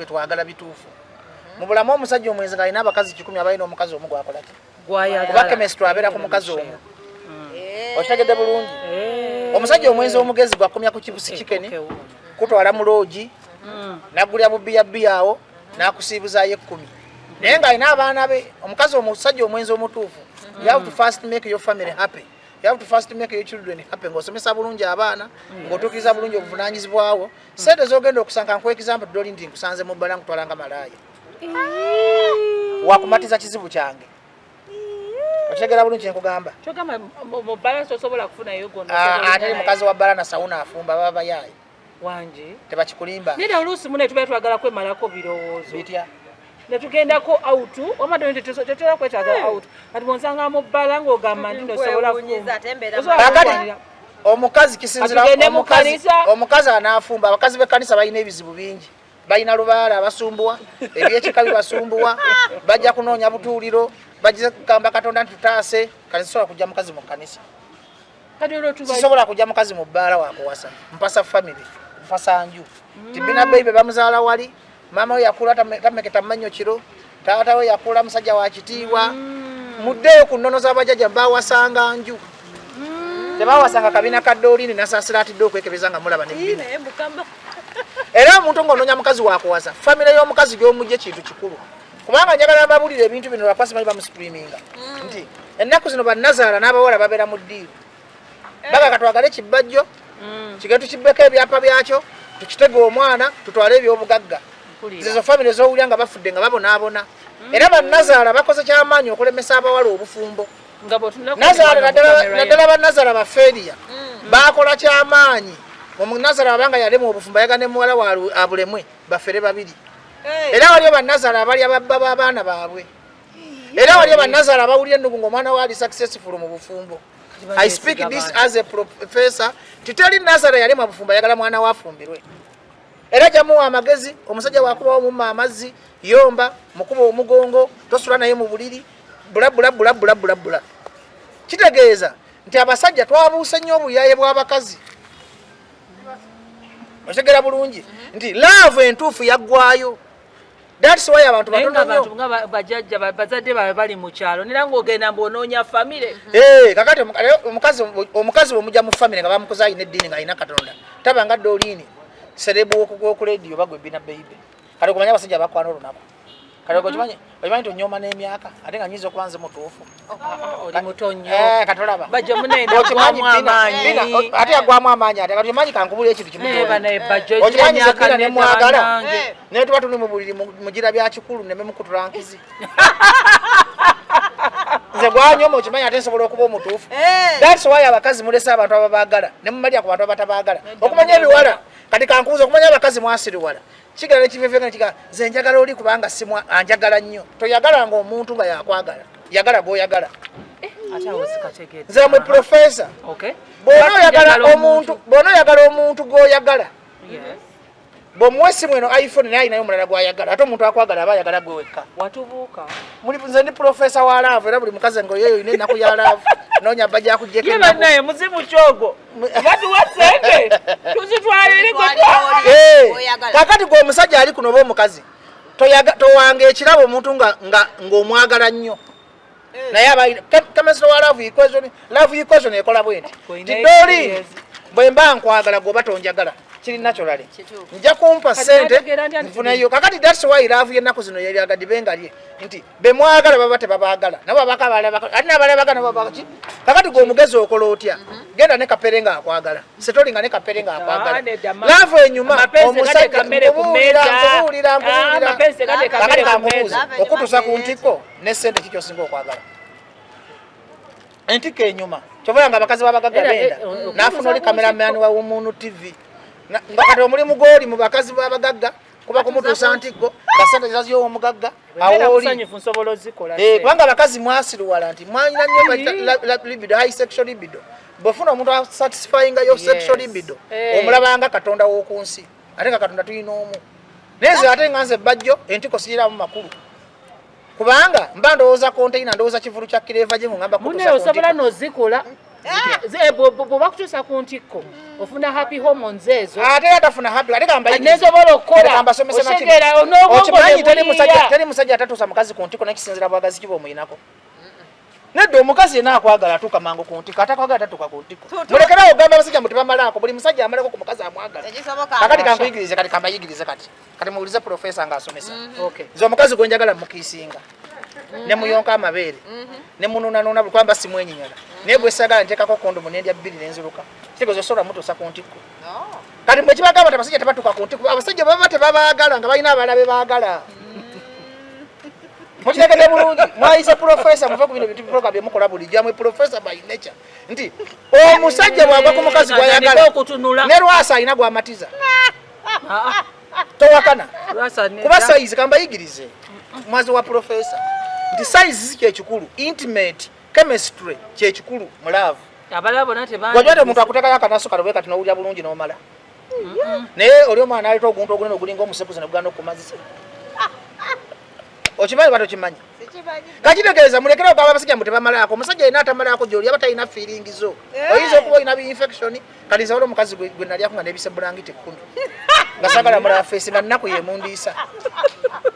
byetwagala bituufu mu bulamu. Omusajja omwenzi ng'alina abakazi 100, aba alina omukazi omu gwakolaki, kuba Gwayagala. chemistry abeera ku mukazi omu. Okitegedde bulungi? Omusajja omwenzi omugezi gwakomya ku chips, chicken, kutwala mu lodge, nagulya bubiya biya awo, nakusiibuzaayo 10, naye ng'alina abaana be. Omukazi, omusajja omwenzi omutuufu, you have to first make your family happy, you have to first make your children happy, ng'osomesa bulungi abaana, ng'otuukiriza bulungi obuvunanyizibwawo. Sente z'ogenda okusanga, nkuwa example, doli nti nkusanze mu bbala, nkutwala nga malaaya, wakumatiza kizibu kyange. Okitegera bulungi kyenkugamba? Kyogamba mu balance osobola kufunayo gonna? Ah, ate mukazi wa bbala na sawuna afumba, baba bayaayi. Wangi. Tebakikulimba. Neda, oluusi mune tubeera twagala kwemalako birowoozo. Bitya? Netugendako out, omadde tetera kwetaaga out. Kati bwonsanga mu bbala ng'ogamba nti nosobola Nkwewuunyiza, ate embeera Kakati omukazi kisinzira Katugende mu omukazi kkanisa. Omukazi anaafumba, abakazi b'ekkanisa balina ebizibu bingi. Balina lubaala abasumbuwa, ebyekika bibasumbuwa, bajja kunoonya butuuliro, bajja kugamba Katonda nti tutaase. Kati sisobola kujja mukazi mu kkanisa. Kati olwo tuba Sisobola kujja mukazi mu bbaala wakuwasa. Mpasa family, mpasa nju tibina beibe bamuzaala wali, maama we yakula tameketa mannyo kiro, taata we yakula musajja wa kitiibwa. Muddeeyo ku nnono z'abajjajja, bawasanga nju, tebawasanga kabina ka Doolini nasaasira atidde okwekebeza nga mulaba nebbina. Naye Mukama. Era omuntu ng'onoonya mukazi wakuwasa, famire y'omukazi gy'omugye kintu kikulu, kubanga njagala mbabulire ebintu bino lwakuba simanyi bamusitreaminga nti ennaku zino bannazaala n'abawala babeera mu ddiiru, baga katwagale kibbajjo, kigende tukibbeko ebyapa byakyo, tukitege omwana, tutwale ebyobugagga. Zizo famire z'owulira nga bafudde nga babonaabona. Era bannazaala bakoze kyamaanyi okulemesa abawala obufumbo. Nga bw'otunula ku Nazaala mikwano ku kamera. Naddala bannazaala bafeeriya bakola kyamaanyi. Omunazaala abanga yalemwa obufumbo, ayaga ne muwala wa abulemwe, bafere babiri. Era waliyo bannazaala abalya babba b'abaana baabwe. Era waliyo bannazaala abawulira ennugu ng'omwana we ali successful mu bufumbo. I speak this as a professor. Titeri nazaala yalemwa bufumbo ayagala mwana we afumbirwe. Era jamuwa amagezi, omusajja wakubawo mumma amazzi, yomba, mukuba omugongo, tosula naye mu buliri, bula bula bula bula bula bula. Kitegeeza nti abasajja twabuuse nnyo obuyaye bw'abakazi. Okitegera bulungi nti love entuufu yaggwayo. That's why abantu Naye batono nga abantu nnyo. nga bajjajja bazadde baabwe bali mu kyalo, nera ng'ogenda mbu onoonya famire. Eh, kakati omukazi bwemujja mu famire nga bamukuza alina eddiini, nga alina Katonda, taba nga Doolini celeb woku radio bagwe bina beibe. Kati okumanya abasajja bakwana olunaku, kati okimanyi, okimanyi nti onyoma n'emyaka, ate nga nyinza okuba nze mutuufu. Oli muto nnyo. Eh, kati olaba Bajjo munene. Okimanyi agwamu Bina- amaanyi. Bina, ate yagwamu amaanyi, ate kati omanyi kankubula ekintu kimu. Naye banaye Bajjo Okimanyi nze emyaka Bina nedda. nemwagala. Bannange. Naye tuba tuli mu buliri, mugira bya kikulu, neme mukutula nkizi. Nze gwanyoma, okimanyi, ate nsobola okuba omutuufu. That's why abakazi mulese abantu ababaagala ne mumalya ku bantu abatabaagala. Okumanya ebiwala, kati kankubuza, okumanya abakazi mwasiriwala, kigala nekivevega kiga nze njagala oli kubanga simwa anjagala nnyo. Toyagalanga omuntu nga yakwagala, yagala gwoyagala. Ate awo sikategeeza. Nze mwe professor. Bw'ona oyagala omuntu, bw'ona oyagala omuntu gw'oyagala, bw'omuwa essimu eno iPhone, naye alinayo omulala gw'ayagala. Ate omuntu akwagala aba ayagala gwe wekka. Watubuuka. Muli nze ndi professor wa love. Era buli mukazi ngaoyeyo olina ennaku ya love, noonya bajja kujjeko Ye. ennaku. Bannaye, muzimu kyogwo, batuwa sente tuzitwala eri gwe. Eh, Oyagala. Kakati gwe omusajja ali kuno oba omukazi, towanga ekirabo omuntu ng'omwagala nnyo, naye chemistry wa love equation, love equation ekola bwenti Olina ti Dooli, experience. bwe mba nkwagala, gwoba tonjagala, kiri naturally. Kituufu. Nja kumpa Kati sente nategeera nti nfuneyo. Kakati that's why love y'ennaku zino yeraga nga lye nti bemwagala baba tebabaagala, nabo babaka balaba, ate n'abalabaka nabo babaki. Kakati gwe omugezi okola otya? Genda ne kapere ng'akwagala, setolinga ne kapere ng'akwagala. Ah, nedda, Love enyuma. Amapenzi Omusajja gateeka mmere ku nkubuulira, mmeeza. nkubuulira, Ah, nkubuulira. amapenzi gateeka Kakati mmere ku kankubuuze, mmeeza. Love enyuma okutuusa ku mmere. ntikko ne sente, kiki osinga okwagala? Entikko enyuma. Kyova nga abakazi babagagga Era, benda nafuna oli okutuusa ku cameraman wa Wumunu TV. Nga kati omulimu gwoli mu bakazi babagagga kuba kumutuusa ntikko nga sente zaziyowa omugagga. Mbeera Awooli musanyufu, nsobola ozikola. Eh, kubanga abakazi mwasiruwala nti mwalina nnyo bayita libido, high sexual libido. Bwofuna omuntu asatisfyinga your sexual libido, omulabanga Katonda w'oku nsi, ate nga Katonda tulina omu. Naye nze ate nga nze Bajjo, entiko siyiramu makulu, kubanga mba ndowooza container, ndowooza kivulu kya Kireva gye ngamba Munne, osobola nozikola. Bw'oba kutuusa ku ntikko ofuna happy hormones ezo. Ate era tafuna happy, ate gamba nesobola okukola otegeera n'obwongo. Teri musajja atatuusa mukazi ku ntikko, nakisinzira bwagazi ki bwomuyinako. Nedda, omukazi yenna akwagala atuuka mangu ku ntikko, atakwagala tatuuka ku ntikko. Mulekerawo ogamba abasajja mbu tebamalaako. Buli musajja amalako ku mukazi amwagala. Kakati kankuyigirize, kati kambayigirize, kati muwulize profesa ng'asomesa. Nze omukazi gwe njagala mukiisinga, ne muyonka amabeere, ne munuunanuuna buli kwamba simwenyinyala, naye gwe sagala nteekako kondomu nendya bbiri nenzuluka. Kitegeeza osobola mutuusa ku ntikko. Kati mwe kibagamba nti abasajja tebatuuka ku ntikko, abasajja baba tebabaagala nga balina abalala be baagala. Mukitegedde bulungi? Mwayise profesa, muve ku bino bintu program byemukola bulijjo. Amwe profesa by nature nti omusajja bw'agwa ku mukazi gw'ayagala okutunula ne lwasa alina gw'amatiza, towakana kuba size. Kambayigirize mwazi wa profesa nti size si kyekikulu, intimate chemistry kyekikulu mu love. Abalala bonna. Wajja ati omuntu akutekayo akanaso kale bwe kati n'owulira bulungi n'omala, naye oli omwana naleeta oguntu ogunene ogulinga omusekuzi neguganda okukumazisa. Okimanyi oba tokimanyi? Kakitegeeza mulekere okugamba abasajja mbu tebamalaako. Omusajja yenna atamalaako gyoli aba talina feeling zo. Oyinza okuba olina infection. Kati nze waliwo omukazi gwe nalyako nga nebise bulangiti 10 nga sagala mulaba face, nga nnaku yemundiisa.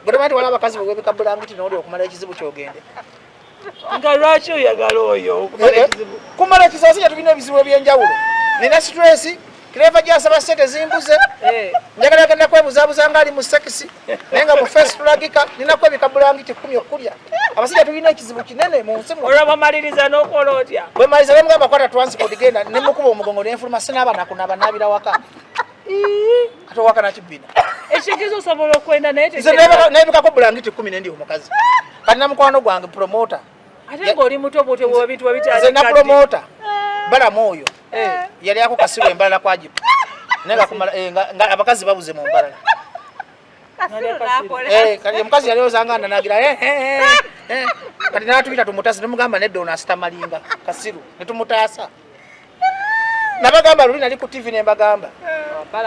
Gwe tomanyi nti waliwo abakazi bwe webika bulangiti noli okumala ekizibu kyogende? Nga lwaki oyagala oyo okumala ekizibu? Kumala ekizibu. Abasajja tulina ebizibu ebyenjawulo. Nina stress, kireva gyasaba sente zimbuze, njagala genda kwebuzaabuza nga ali mu sex, naye nga mu face tulagika. Nina kwebika bulangiti 10 okulya. Abasajja tulina ekizibu kinene mu nsi muno. Olwabamaliriza n'okola otya? Bwe maliza bamugamba kwata transport genda, nemukuba omugongo nenfuluma, sinaaba nakunaba, naabira waka. Kati owaka nakibina. Ekitegeeza osobola okwenda naye nze nebikako bulangiti 10 nendi omukazi. Kati namukwano gwange promoter. Ate ng'oli muto bwotyo bwe bintu nze na promoter balamu oyo yali ako kasiru embalala kwagipa, naye nga kumala nga abakazi babuze mu mbalala. Kati omukazi yali ozanga nanagira eh. Kati natuyita tumutase, nemugamba nedda, ono asitamalinga kasiru, netumutaasa. Nabagamba luli nali ku TV nembagamba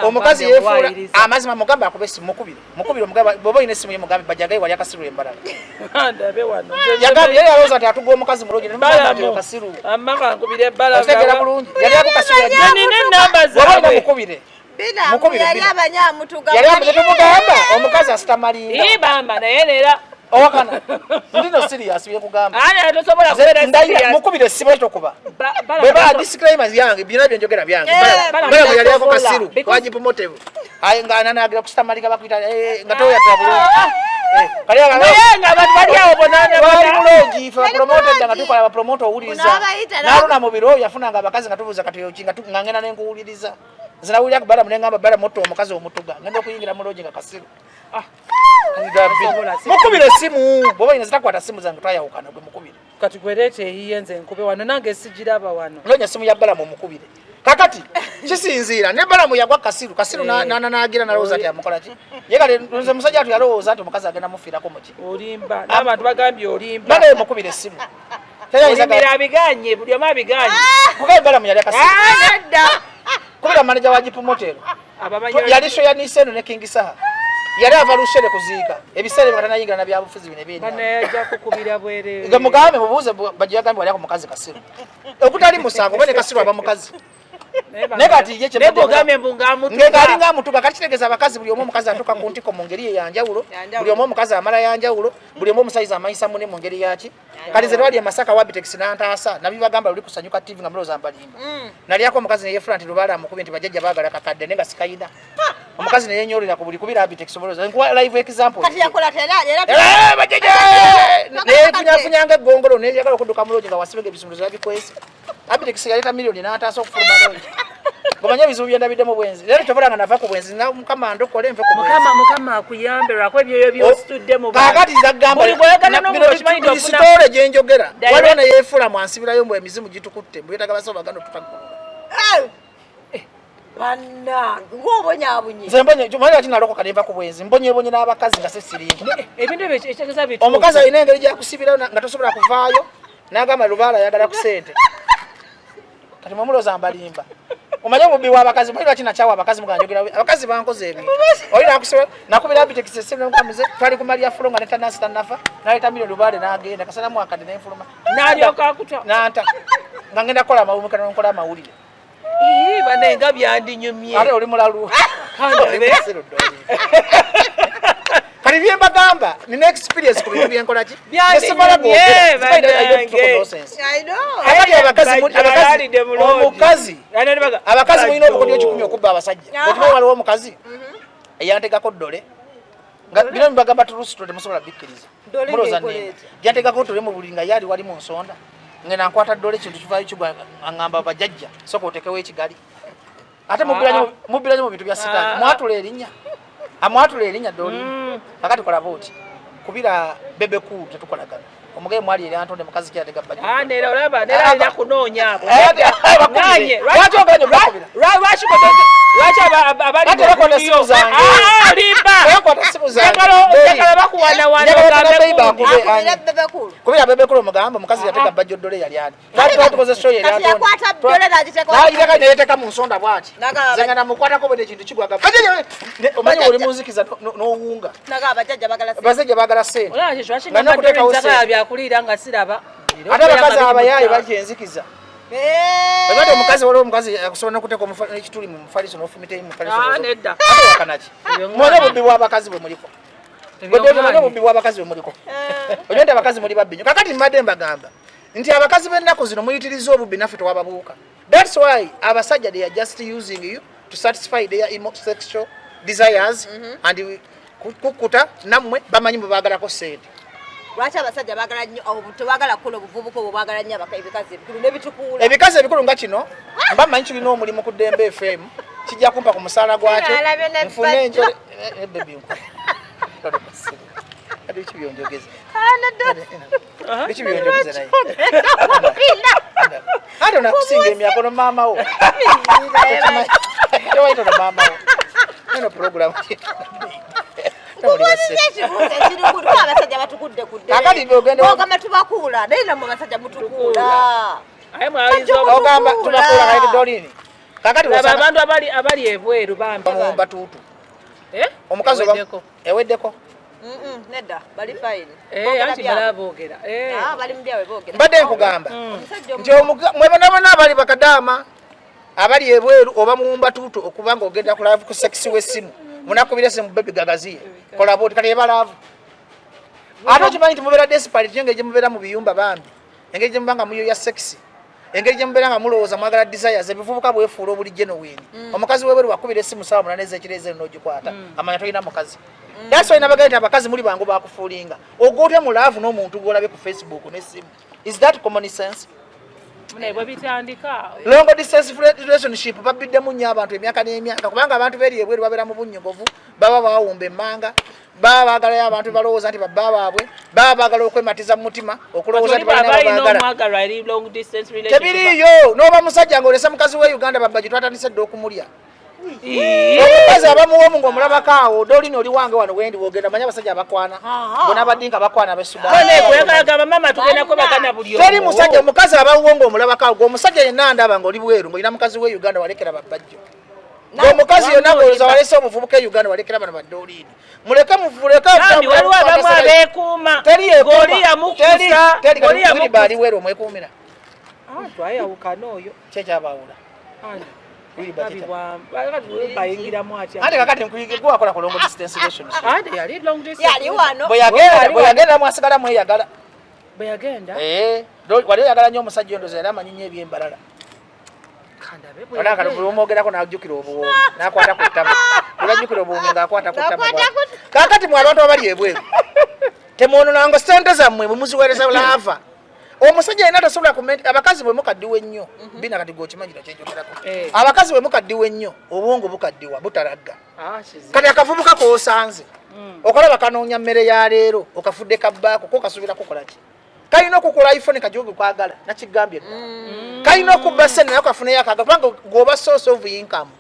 omukazi yefuula amazima. Mugamba akube esimu, mukubire, mukubire, omugamba bwoba olina esimu ye mugambe bajagaye wali akasiru embalala. Ndabe wano. Yagambye yali alowooza nti atuga omukazi mulungi, nemugamba nti oyo kasiru. Amaka nkubire ebbala. Okitegera bulungi, yali ako kasiru. Nina enamba Woba olina zaabwe. mukubire. Mukubire, yali Bina. abanyamutuga. Yali tetumugamba omukazi asitamalinga. Ii bamba naye neera. Owakana ndino serious byekugamba. Ana tosobola kubeera ndayira serious. mukubire esimu ekyokuba Bala- bwe ba disclaimers yange, byonna byenjogera byange. Bala- Bala yali ako tosobola. kasiru wajibu motive aye nga ananagira kusitamalika bakuyita nga toyatira bulungi. Kali Naye nga abantu bali awo bonaana. Bali bulungi, ife bapromote dda nga tukola bapromote owuliriza. N'abayita Naluna mu biro yafunanga abakazi nga tubuuza kati oki nga ngenda nenkuwuliriza. Nze nawulira ku Balamu nengamba Balamu otta omukazi omutuga ngenda okuyingira mu lodge nga kasiru. Ah. Gabi. Mukubire esimu bwoba oyina, zitakwata simu zange twayawukana, gwe mukubire. Kati gwereeta eyiye nze nkube wano, nange sigiraba wano. Nonya simu ya Balamu omukubire. Kakati kisinziira ne Balamu yagwa kasiru kasiru nananagira nalowooza nti amukola ki ye. Kale nze musajja atu yalowooza nti omukazi agenda mufiirako muki. Olimba, n'abantu bagambye olimba. Nanaye mukubire esimu. Olimbira abiganye, buli omu abiganye. Kugaye Balamu yali akasiru. Ah, nedda. Kubira manager wa Jipu Motel. Abamanyi. Yali show ya Niseno ne King Saha, yali ava Lushere kuziika ebiseera ebyo nga tanayingira na byabufuzi bino ebyenjawulo. Banayajja kukubira bwereere. Nga mugambe mubuuze bajja yagambye wali ako mukazi kasiru okutali musango oba ne kasiru aba mukazi. Naye kati ye naye bw'ogambye mbu ng'amutuga. Ng'ali ng'amutuga. Kati kitegeeza abakazi buli omu omukazi atuuka ku ntiko mu ngeri ye yanjawulo. Yanjawulo. Buli omu omukazi amala yanjawulo, buli omu omusaiza amanyisa mune mu ngeri yaki. Kati nze twali e Masaka, Wabitex nantaasa. Nabibagamba luli kusanyuka TV nga mulowooza mbalimba. Nalyako omukazi neyefula nti lubaale amukubye nti bajjajja baagala kakadde, naye nga sikayina. Omukazi neyenyoolera ku buli kubira Abitex olowooza nkuwa live example. Kati yakola tera era. Eh, bajjajja neyefunyafunyanga eggongolo neyagala okudduka mu lodge nga wasibega ebisumuluzo yabikwese. Abitex yaleeta miliyoni n'ataasa okufuluma lodge. Ngomanye ebizibu byendabidde mu bwenzi, leero tobola nga nava ku bwenzi na Mukama ndokole nve ku bwenzi. Mukama, Mukama akuyambe lwako ebyoyo byositudde mu bantu. Kaakati nzagamba Buli bw'oyagala n'omuntu okimanyi nti ofuna sitole gyenjogera. Direct. Waliwo neyeefula mwansibirayo mbu emizimu gitukutte, mbu yeetaga basawo baganda otutaggulula. Bannange, ng'obonyaabunye. Nze mbonye, omanyi lwaki nalokoka nenva ku bwenzi? Mbonyebonye n'abakazi nga sesiringa. Ebintu ebyo ekitegeeza bituufu. Omukazi alina engeri gyakusibirayo nga tosobola kuvaayo, n'agamba lubaala ayagala ku sente. Kati mwemuloza mbalimba. Omanye obubbi bw'abakazi, omanyi lwaki nakyawa abakazi? Muganjogera abakazi bankoze ebintu. Oli nakusiba nakubira Abitex esimu nemukamuze twali ku Maria Fulo nga ne Tanasi tannafa, naleeta miliyoni lubaale n'agenda kasana mwakadde nenfuluma. N'alyoka akuta. Nanta. Nga ngenda kukola amawemukirano, nkola amawulire. Ii, banaye nga byandinyumye. Ate oli mulalu. Kandi Oli musiru ddoli. Kati bye mbagamba nina experience ku bintu byenkola ki. Nesimala Byandinyumye, googera. Simanyi, I don't talk bannange. nonsense. I know. Kakati abakazi Alidde mulongi. omukazi Alidde baga- abakazi mulina obukodyo Bajjo. 1,000 okubba abasajja. Aha. Okimanyi waliwo omukazi eyantegako ddole nga bino mbagamba tulusito temusobola bikkiriza. Ddole Mulowooza ng'ekola nnimba. etya? Yantegako ddole mu buli nga ye ali wali mu nsonda, ngenda nkwata ddole, ekintu kivaayo kigwa, aŋŋamba bajjajja sooka otekewo ekigali. Ate mubbira nnyo mu bintu bya sitaani. Ah. Mwatula erinnya, amwatula erinnya ddoli. Kakati kola bwoti, kubira Bebe Cool, tetukolagana, omugaye mwali eri Antonde mukazi kyatega bajja. Ah, nera olaba nera alina kunoonya abo. Eh, eh, bakubire. Nanye, Lwaki oganye okubakubira? Lwaki abali Ate mu bakwata video? essimu zange. Ah, limba. Bakwata essimu zange. Njagala bakuwanawana Njagala ogambe baby gundi. bakube. Akubira Bebe Cool. Kubira Bebe Cool, omugamba omukazi yatega bajjo ddole yali ani. Twali tukoze show yeri Kati Antonde. yakwata ddole n'agiteeka- N'agiteeka neyeteeka mu nsonda bw'ati. N'agamba Nze nga namukwatako bwe ekintu kigwaga. Omanyi oli munzikiza n'owunga. Naga abajjajja bagala ssente. Abasajja baagala ssente. Olaba kye lwaki Nga ngamba n'okuteekawo Doreen Zaka ssente. byakuliira nga siraba. Ate abakazi abayaaye bajja enzikiza. Eh. Obadde omukazi, waliwo omukazi akusobola n'okuteeka ekituli mu mufaliso n'ofumita eri mu mufaliso. Ah, nedda. Ate wakanaki? Ebyo Mwone obubbi bw'abakazi bwe muliko. Gwe omanyi obubbi bw'abakazi bwe muliko. Omanyi nti abakazi muli babbi nnyo. Kakati mbadde mbagamba nti abakazi b'ennaku zino muyitiriza obubbi, naffe tewababuuka. That's why abasajja, they are just using you to satisfy their sexual desires and kukkuta nammwe bamanyi mwe baagalako ssente. Lwaki abasajja baagala nnyo tebagala kukola obuvubuka obwo, bwagala nnyo ebikazi ebikulu n'ebitukuula? Ebikazi ebikulu nga kino mba mmanyi kirina omulimu ku Ddembe FM, kijja kumpa ku musaala gwakyo. Alabye ne nfune bajjo. enjole. Eh, baby, Tole basiru. Kati biki byonjogeza? Biki byonjogeza naye? Ate onakusinga emyaka, ono maama wo. Tewaita ono maama wo. Eno program. Nkubuuliza ekibuuzo ekirikulu, kuba abasajja batukudde ku ddembe. Kakati ogende Ogamba tubakuula, naye nammwe abasajja mutukuula. Aye mwayinza Ogamba Tubakuula. tubakuula kale Dolini. Kakati Laba osanga abantu abali ebweru bambi. bamuwumba tuutu. Eh? Omukazi oba Eweddeko. eweddeko. Nedda, bali fine. Eh, Boogera anti byabwe. balaba boogera. Eh. Ah, bali mu byabwe boogera. Mbadde nkugamba Omusajja nti mwe bonna bonna abali bakadaama abali ebweru oba muwumba tuutu okuba nga ogenda ku love, ku sex w'essimu, munakubira esimu, baby gagaziye, kola bwoti, kati eba love. Ate okimanyi nti mubeera desperate nnyo, engeri gye mubeera mu biyumba bambi, engeri gye muba nga muyoya sex, engeri gye mubeera nga mulowooza mwagala desires, ebivubuka bwefuula obuli genuine. Omukazi webweru wakubira esimu saawa 8 ez'ekiro ezeru n'ogikwata, amanya tolina mukazi. That's why nabagambye nti abakazi muli bangu bakufuulinga. Ogwotya mu love n'omuntu gw'olabye ku Facebook n'essimu? Is that common sense? Naye bwe bitandika. Long distance relationship babbiddemu nnyo abantu emyaka n'emyaka, kubanga abantu beri ebweru babeera mu bunnyogovu, baba bawumba emmanga, baba baagalayo abantu balowooza nti babba baabwe, baba baagala okwematiza mu mutima, okulowooza nti balina balina babaagala. Omwagalwa eri long distance relationship. Tebiriiyo. N'oba musajja ng'olese mukazi we Uganda, babba gye twatandise dda okumulya. Ii. Omukazi abamuwomu ng'omulabako awo, Dolini, oli wange wano wendi wogenda, manye abasajja abakwana bona abadinka bakwana Kone abesudaani. kuyagala gamba mama tugenda kwebakana buli omu. Teri musajja, omukazi abawuwo ng'omulabako awo. Gwe omusajja yenna ndaba ng'oli bweru ng'olina mukazi we Uganda, walekera babbajjo. Omukazi yenna ng'olowooza walese obuvubuka e Uganda, walekera bano baddoliini, muleke muvuleke. Bambi waliwo abamu abeekuuma. Teri yeekuuma. Goli yamukusa. Teri Goli kati Willy Bali yamukusa. weru omwekuumira. Ah, twayawukana oyo. Kyekyabawula? Ani? Willy Bali. Babi bayingiramu atya? Ate kakati nkuyige gwe wakola ku long distance relationship. Ate yali long distance. Yali wano. Bwe yagenda, bwe yagenda mwasigala mweyagala? Bwe yagenda. Eh, wali oyagala nnyo omusajja oyo, ndowooza yali amanyi nnyo ebyembalala. Kandabe bwe Olaba kati yagenda. buli omwogerako n'ajjukira obuwoomi n'akwata ku ttama, buli ajjukira obuwoomi ng'akwata ku ttama. N'akwata ku Bw'ati. Kaakati mwe abantu abali ebweru temwononanga sente zammwe bwe muziweereza love. Omusajja yenna tasobola abakazi bwe mukaddiwa ennyo bina, kati gwe okimanyi nakyenjogerako. Eh. Abakazi bwe mukaddiwa ennyo, obwongo bukaddiwa, butalagga. Ah, kizibu. Kati akavubuka k'osanze okalaba kanoonya mmere ya leero, okafudde kabbaako ko kasuubira kukola ki? Kalina okukola iPhone kajoge kwagala, nakigambye ddala, kalina okubba sente naye kafuneyo akaga, kubanga gwoba source of income.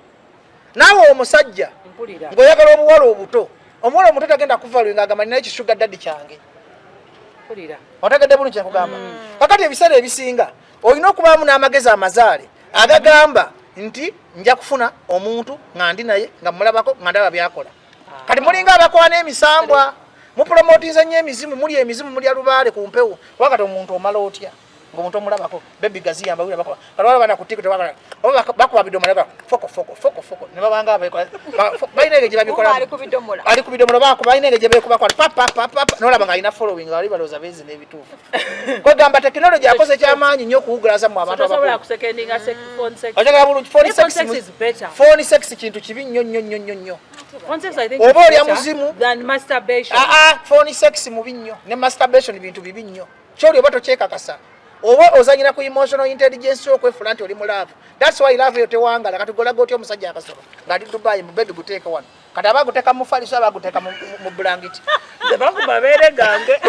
Naawe omusajja Mpulira. ng'oyagala obuwala obuto, omuwala omuto tagenda kuvaluinga agamba ninayo kisugar daddy kyange. Mpulira. Otegedde bulungi kyekugamba? Kakati ebiseera ebisinga olina okubaamu n'amagezi amazaale agagamba nti nja kufuna omuntu nga ndi naye, nga mulabako, nga ndaba byakola. Kati mulinga abakwana emisambwa, mupromotinza nnyo emizimu, mulya emizimu, mulya lubaale ku mpewo. Kuba kati omuntu omala otya? Ng'omuntu omulabako baby gaziyamba wira bakuba kati waliwo abaana ku TikTok bakola oba bakuba bidomola ba foko foko foko foko ne babanga abekola balina engeri gye babikola Ali ku bidomola. Ali ku bidomola bakuba, balina engeri gye beekuba kwa pa pa pa pa pa, n'olaba ng'alina following, nga bali balowooza beezi n'ebituufu. Kwegamba tekinologi akoze kyamaanyi nnyo okuwugulaza mu abantu Tosobola abakulu. Kusekendinga phone sex. Otegera bulungi, phone Naye phone sex sex is better. Phone sex kintu kibi nnyo nnyo nnyo nnyo nnyo. Phone sex, I think, Oba is olya better muzimu. than masturbation. Aa, phone sex mubi nnyo ne masturbation bintu bibi nnyo. Kyoli oba tokyekakasa, oba ozanyira ku emotional intelligence okwefula nti oli mu love. That's why love eyo tewangala. Kati golaga otya omusajja akasolo ng'ali Dubai mu baby guteeka wano? Kati aba aguteeka mu mufaliso, aba aguteeka mu bulangiti. Nze baku mabeere gange.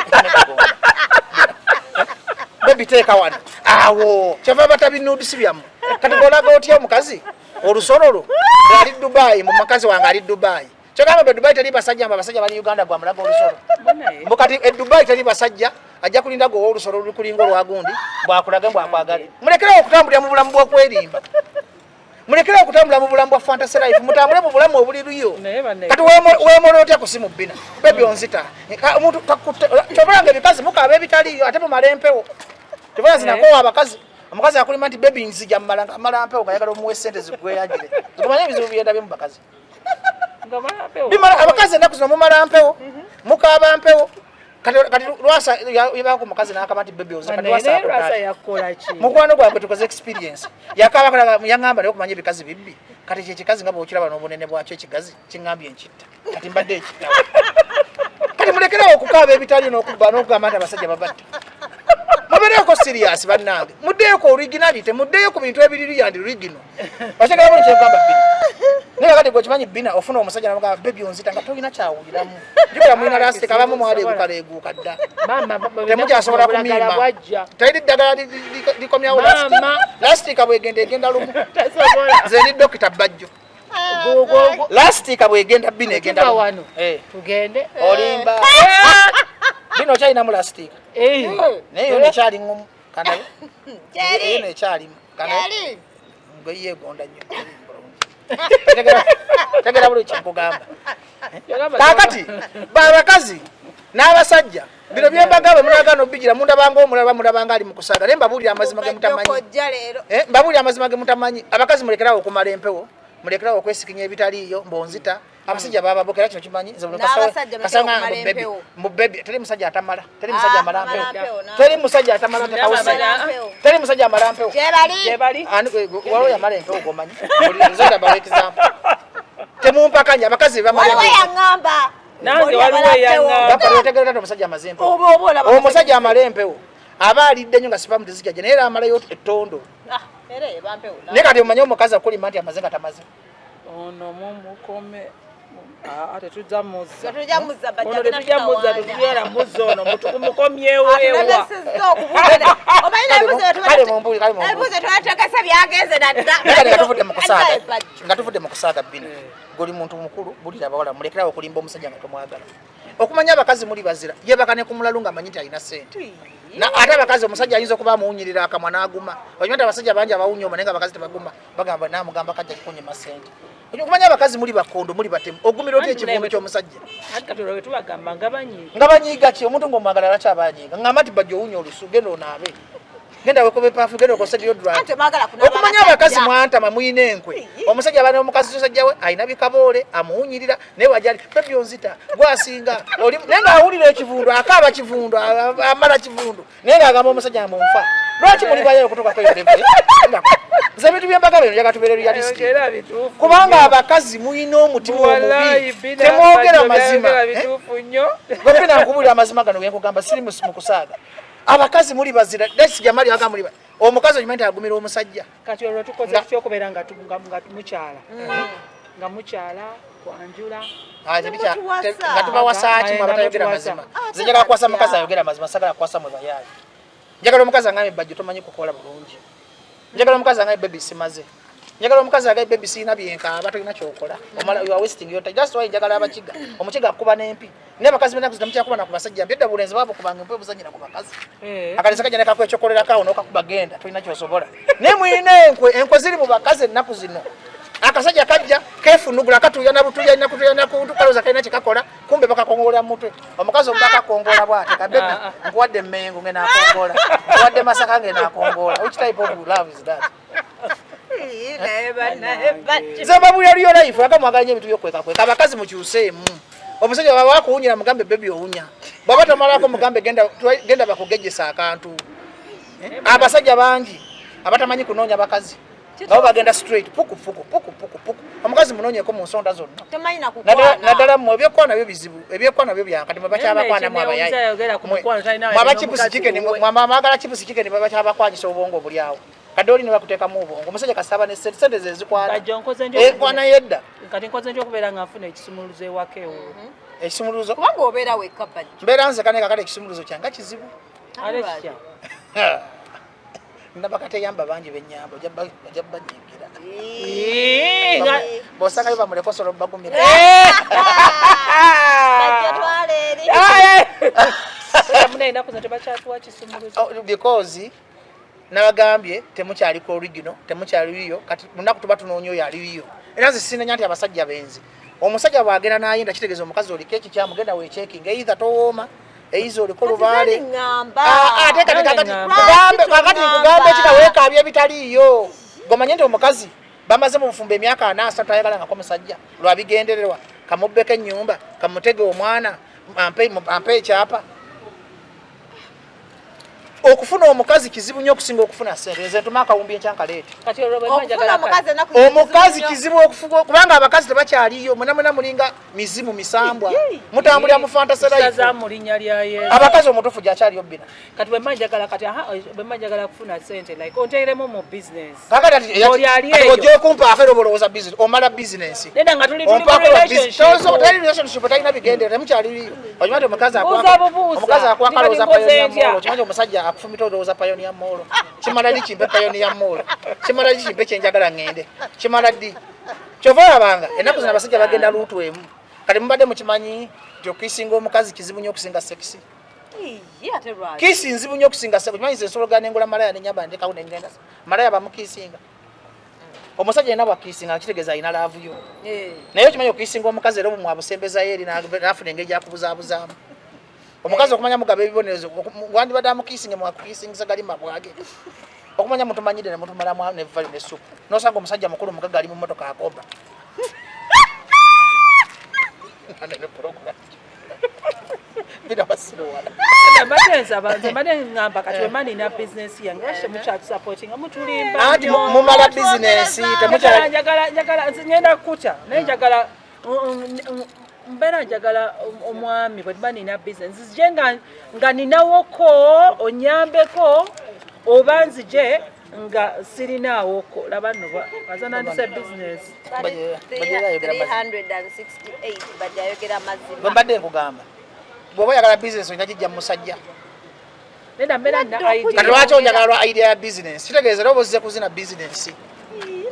Baby teeka wano awo, kyava batabinudisi byammwe. Kati golaga otya omukazi olusololo ng'ali Dubai mu mukazi wange ali Dubai? Kyogamba be Dubai teri basajja, mbu abasajja bali Uganda, gwamulaga olusolo? Munaye. Mbu kati e Dubai teri basajja, ajja kulinda gwe olusolo lukulinga olwagundi bwakulage bwakwagale. Mulekerewo okutambulira mu bulamu bw'okwerimba, mulekerewo okutambula mu bulamu bwa fantasy life, mutambule mu bulamu obuli luyo. Naye banne. Kati weemola otya ku simu bbina, baby onzita? Omuntu kyobulanga ebikazi mukaaba ebitaliiyo, ate mumala empewo. Tebona zinakoowa abakazi. Omukazi akulima nti baby nzija, mmala nga amala mpewo, ngayagala omuwa esente zigweyagire. Zikumanye ebizibu byendabye mu bakazi. Nga bampewo. Bimala abakazi ennaku zino mumala mpewo, mukaaba mpewo. Kati Lwasa yebako mukazi n'akaba nti baby onzita. Kati Naye Lwasa Lwasa akola yakola ki? Mukwano gwange tukoze experience, yakaba kalaga yaŋŋamba naye okumanya ebikazi bibbi. Kati kye kikazi nga bwokiraba n'obunene bwakyo, ekigazi kiŋŋambye nkitta. Kati mbadde ekitta. Kati mulekerewo okukaaba ebitali n'okubba n'okugamba nti abasajja babatta. Mubeereko serious bannange, muddeyo ku originality, muddeyo ku bintu ebiri real and original. Okyagala buli kyegamba bina, naye kakati gwe okimanyi bina ofuna omusajja namugamba baby onzita, nga tolina kyawuliramu. Jukira mulina lastika, abamu mwaleeguka dda. Maama, Temukyasobola obulagala kumiima. bwajja. Teri ddagala likomyawo Maama. lastika. Lastika bwegenda egenda lumu. Tasobola. Nze ndi dokita Bajjo. Lastika bwegenda bina egenda Tuva lumu. wano. Eh, Tugende. Olimba, bino okyalinamu lastika? Eh. Naye yo nekyali ŋŋumu kandabe. Kyeri. Eyo nekyalimu. Kyeri. Ngoye egonda nnyo. Tegera buli kyenkugamba. Kaakati babakazi n'abasajja, bino byembagamba munagaana obigira, mundabanga omulaba, mulabanga ali mu kusaaga, naye mbabuulira amazima ge mutamanyi. Kojja leero. Eh, mbabuulira amazima ge mutamanyi. Abakazi mulekerawo okumala empewo, mulekerawo okwesikinya ebitaliiyo mbonzita. Abasajja bababokera, kino kimanyi nze buli N'abasajja mulekere kasanga okumala mbu baby, empewo. mbu baby. Teri musajja atamala, teri musajja Ah, amala amala mpewo. mpewo, naawe. Teri musajja atamala tekawuse. Amala mpewo. Teri musajja amala mpewo. Gyebali. Gyebali. Ani waliwo yamala empewo gomanyi? Nze ndaba example. Temumpakanya, abakazi bamala Waliwo empewo. yaŋŋamba. Nange Oli waliwo amala mpewo. eyaŋŋamba. Bapala otegeera nti omusajja amaze empewo. Oba olaba. Omusajja amala empewo aba alidde nnyo nga sperm tezijja, naye era amalayo ettondo. Ah, era eba mpewo. Naye kati omanyi omukazi akulima nti amaze nga tamaze. Ono mumukome. Ah, tetujja muzza. Tetujja muzza, bajja Ono genda tetujja muzza, tutawaanya. tetubyera muzza ono mutuumukomyewo ewa. Atulemesezza okubuulira. Omanyi n'ebibuuzo bye Kale mumbuli, kale mumbuli. Ebibuuzo twategese byagenze nadda. Naye kati nga tuvudde mu kusaaga, Adda Bajjo. nga tuvudde mu kusaaga bino, goli muntu mukulu, bulira abawala, mulekerawo okulimba omusajja nga tomwagala. Okumanya abakazi muli bazira, yebaka ne ku mulalu ng'amanyi nti alina ssente. Ate abakazi, omusajja ayinza okuba amuwunyirira akamwa n'aguma. Okimanyi nti abasajja bangi abawunya omwo, naye nga abakazi tebaguma, bagamba naamugamba kajja kukunyima ssente. Okumanya abakazi muli bakondo, muli batemu. Ogumira otya ekivundu ky'omusajja? Anti kati olwo tubagamba nga banyiiga. Nga banyiiga ki? Omuntu ng'omwagala lwaki abanyiiga? Ŋŋamba nti bajja owunya olusu, genda onaabe, genda wekobe perfume, genda okose deodorant. Anti baagala kunaaba. Okumanya abakazi abasajja. mwantama, muyina enkwe. Omusajja aba n'omukazi, musajja we alina bikaboole amuwunyirira, naye wajali baby onzita, gwasinga oli, naye ng'awulira ekivundu, akaaba kivundu, amala kivundu, naye ng'agamba omusajja munfa. Lwaki muli bayayo okutuukako eyo level? Nze ebintu byembagamba bino njagala tubeere realistic. Era bituufu. Kubanga abakazi muyina omutima Wallahi, omubi, bina temwogera Bajjo mazima. byayogera Eh? bituufu nnyo. Gwepina nkubuulira amazima gano genkugamba, siri mu kusaaga. Abakazi muli bazira desijamali aga muli omukazi okimanyi nti agumira omusajja. Kati olwo tukoze tutya okubeera nga mukyala nga mukyala kwanjula? Ah, Temutuwasa. nga tubawasaaki mwe abatayogera Nga mazima? Ah, Nze njagala kuwasa tebatya. mukazi ayogera amazima, sagala kuwasa mwe bayaayi. Njagala omukazi angambe bajjo tomanyi kukola bulungi. Njagala omukazi angambe baby simaze. Njagala omukazi agambe baby sirina byenkaaba, tolina kyokola. Omala you are wasting your time. That's why njagala abakiga. Omukiga akuba n'empi, naye abakazi benaku zino na ku basajja mpi. Edda bulenzi babukubanga empi, obuzanyira ku bakazi. Akalesa kajja nekakwecokolerako awo nokakuba, genda tolina kyosobola. Naye mulina enkwe, enkwe ziri mu bakazi ennaku zino. Akasajja kajja kefunugula, katuya nabutuya nakutuya nakukalooza kalina kyekakola, kumbe bakakongola mutwe. Omukazi omu bakakongola bwate kabebi, nkuwadde emmengo, ngenda akongola. Awadde Masaka ngeno akongoola. Which type of love is that? Nze mbabulira real life, ate mwagala nnyo ebintu by'okwekakweka. Abakazi mukyuseemu. Omusajja bw'aba akuwunyira mugambe baby owunya, bw'aba tomalako mugambe genda bakugejjesa akantu. Abasajja bangi abatamanyi kunoonya bakazi nabo bagenda straight puku puku puku puku puku. Omukazi munoonyeko mu nsonda zonna, naddala mmwe ebyokwana byo bizibu, ebyokwana byo byakati mwe bakyabakwana mwe abayaye mwaba chips chicken, mwagala chips chicken, bakyabakwanyisa obwongo obuli awo. Kadde oli ne bakuteekamu obwongo. Omusajja kasaba ne sente, sente ze zikwana, ekwana yedda. Kati nkoze ntya okubeera nga nfuna ekisumuluzo ewaka ewo? Ekisumuluzo? Kubanga obeera wekka, Bajjo. Mbeera nze kane kakati ekisumuluzo kyange kizibu. Ate kitya? Nabakateyamba bangi benyamba, ojja banyingira bw'osangayo bamuleka osobola obagumira. Bajjo, twala eri. Muna ennaku zino tebakyatuwa kisumuluzo. Oh, because nabagambye temukyali ku original, temukyali riyo. Kati munaku tuba tunoonya oyo ali riyo. Era nze sinenya nti abasajja benzi. Omusajja bw'agenda n'ayenda kitegeeza omukazi oliko ekikyamu, genda weecheckinga, either towooma, either oliko lubaale. Ŋŋamba. Ah, ate kati kakati Ŋŋamba. kugambe, kakati nkugambe ekika weekaabya ebitaliiyo. Gomanye nti omukazi bamaze mu bufumbo emyaka 43 ayagalangako musajja lwabigendererwa, kamubbeko ennyumba, kamutege omwana, ampe ekyapa. Okufuna omukazi kizibu nnyo okusinga okufuna sente. Nze ntuma akawumbi enkya nkaleete. Kati olwo bwe mba Okufuna njagala omukazi ennaku zino Omukazi kizibu nnyo. kizibu okufuga, kubanga abakazi tebakyaliyo. Mwena mwena mulinga mizimu, misambwa, mutambulira mu fantasy life. Kisaza mu linnya lya Yesu. Abakazi omutuufu gyakyaliyo bina. Kati bwe mba njagala, kati aha, bwe mba njagala kufuna sente, like onteeremu mu business. Kakati ati Oli ali eyo. Ojja okumpa era obolowooza business, omala business. Nedda, nga tuli mu Ompaako relationship. Tali relationship, talina bigendera, temukyaliriyo. Okimanyi nti omukazi Buuza bubuuza. Omukazi akwaka Ndikati alowooza nkoze Pioneer ntya? Mall. Okimanyi omusajja akufumita olowooza Pioneer Mall? Kimala ddi kimpe Pioneer Mall? Kimala ddi kimpe kyenjagala ŋŋende? Kimala ddi? Kyova olabanga ennaku zino abasajja bagenda route emu. Kati mubadde mukimanyi nti okukissinga omukazi kizibu nnyo okusinga sex? Iye, ate lwaki? Kiss nzibu nnyo okusinga sex. Okimanyi nze nsobola ogenda nengula malaya nenyamba ndekawo nengenda. Malaya bamukissinga. Omusajja yenna bwakissinga kitegeeza alina love yo. Naye okimanyi okukissinga omukazi era obumwe abusembezayo eri n'afuna engeri gyakubuzaabuzaamu. Omukazi okumanya mugaba ebibonerezo, wandibadde amukissinga mwakukissingisa gali mabwage. Okumanya mutumanyidde ne mutumalamu ne value ne supu. N'osanga omusajja mukulu mugagga ali mu mmotoka akomba. Ne program. Bina basiruwala. Mbadde nsaba, nze mbadde ŋŋamba kati bwe mba nina bizinesi yange, lwaki temukyatusapotinga, mutulimba Anti nnyo. mumala bizinesi temukyala. Njagala nze ngenda kukutya, naye njagala mbeera njagala omwami bwe mba nina bizinesi nzije nga ninawoko onyambeko, oba nzije nga sirinaawoko. Laba nno azanandisa bizinesi. 368 Bajjo ayogera Bwe mazima. mbadde nkugamba, bw'oba oyagala bizinesi olina kijja mu musajja. Nedda, mbeera nina Kati idea. lwaki onjagala lwa idea ya bizinesi? Kitegeeza era oba ozze kuzina bizinesi.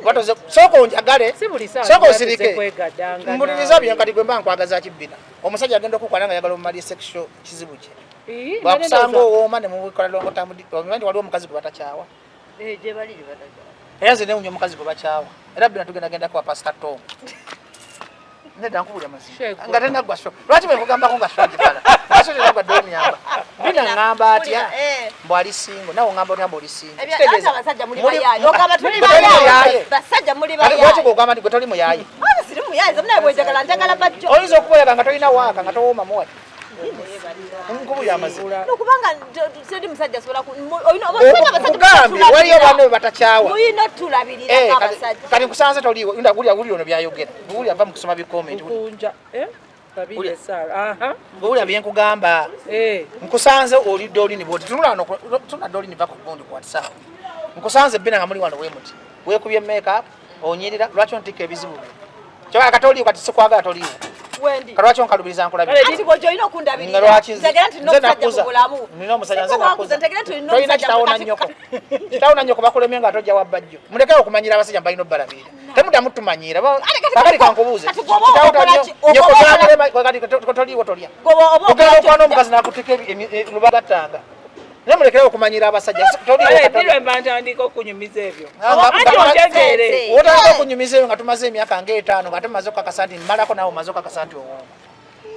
Oba sooka onjagale, Si buli saawa sooka tuba osirike. tuzze kwegadanga. Mbuliriza bye. Kati gwe mba nkwagaza kibbina, omusajja agenda okukwana nga ayagala omumali sexual, kizibu kye. Ii, Bwakusanga mbadde owooma ne mubikola long term, omanyi nti waliwo omukazi gwe batakyawa. Gye bali gye batajja. Era nze newunya omukazi gwe bakyawa. Era bina tugendagenda kwa Pastor Tom. Nedda, nkubulya mazima. Shegwa. Nga tenaggwa show, lwaki bwe nkugambako nga show gibala, nga show tenaggwa dde omyamba bina ŋŋamba atya? Mbu ali single, nawe oŋŋamba otya mbu oli single? Anti abasajja muli bayaaye. Ogamba tuli Gwe toli bayaaye. muyaaye. Basajja muli Kati lwaki bayaaye. gweogamba nti gwe toli muyaaye? Anze siri muyaaye, nze munaye bwe njagala njagala Bajjo. Oyinza okuba oyaga nga tolina waaka, nga towoomamu wati. Nkubulya amazima. Nokubanga seri musajja asobola olina abasajja. Nkugambye waliyo banne bwe batakyawa. Mulina otulabirira Eh, ng'abasajja. Kati nkusanze toliiwo. Nda wulira, wulira ono byayogera, wulira, va mu kusoma bicomment. Nkunja, eh? Babiri Wulira. esaala. Aha. Wulira byenkugamba. Nkusanze oli dolini bwoti, tunula wano, tunula dolini, va ku gundi ku WhatsApp. Nkusanze bina nga muli wano wemuti, weekubye makeup, onyirira. Lwaki ontikka ebizibu byo? Kyobala kati oliiwo, kati sikwagala, toliiwo. Wendi. Kati lwaki onkalubiriza nkulabira? Kale, Anti bw'ojja olina okundabirira. Nga lwaki nze Ntegera nti nina nze omusajja nakuza mu bulamu. Nina omusajja, nze Sikuwanguza, nakuza. ntegera nti olina Tolina omusajja kitaawo na nnyoko, kitaawo na nnyoko bakulemye nga tojja wa Bajjo. Mulekere okumanyira abasajja, mbalina obbalabirira. Temuddamu tumanyira. Kakati kankubuuze, Kati gwe oba kitaawo okola ki? nnyoko Oba okola- byakulema, kati toliiwo, tolya. Gwe oba okola Ogenda ki? okwana omukazi nakutika lubagattanga. Naye mulekere okumanyira abasajja. Toliiwo, Kale, katoli. ddi lwe mba ntandika okunyumiza ebyo? Ah, Anti ontegeere. Wotandika okunyumiza ebyo nga tumaze emyaka ngaetaano, nga tumaze okukakasa nti mmalako, naawe omaze okukakasa nti owooma.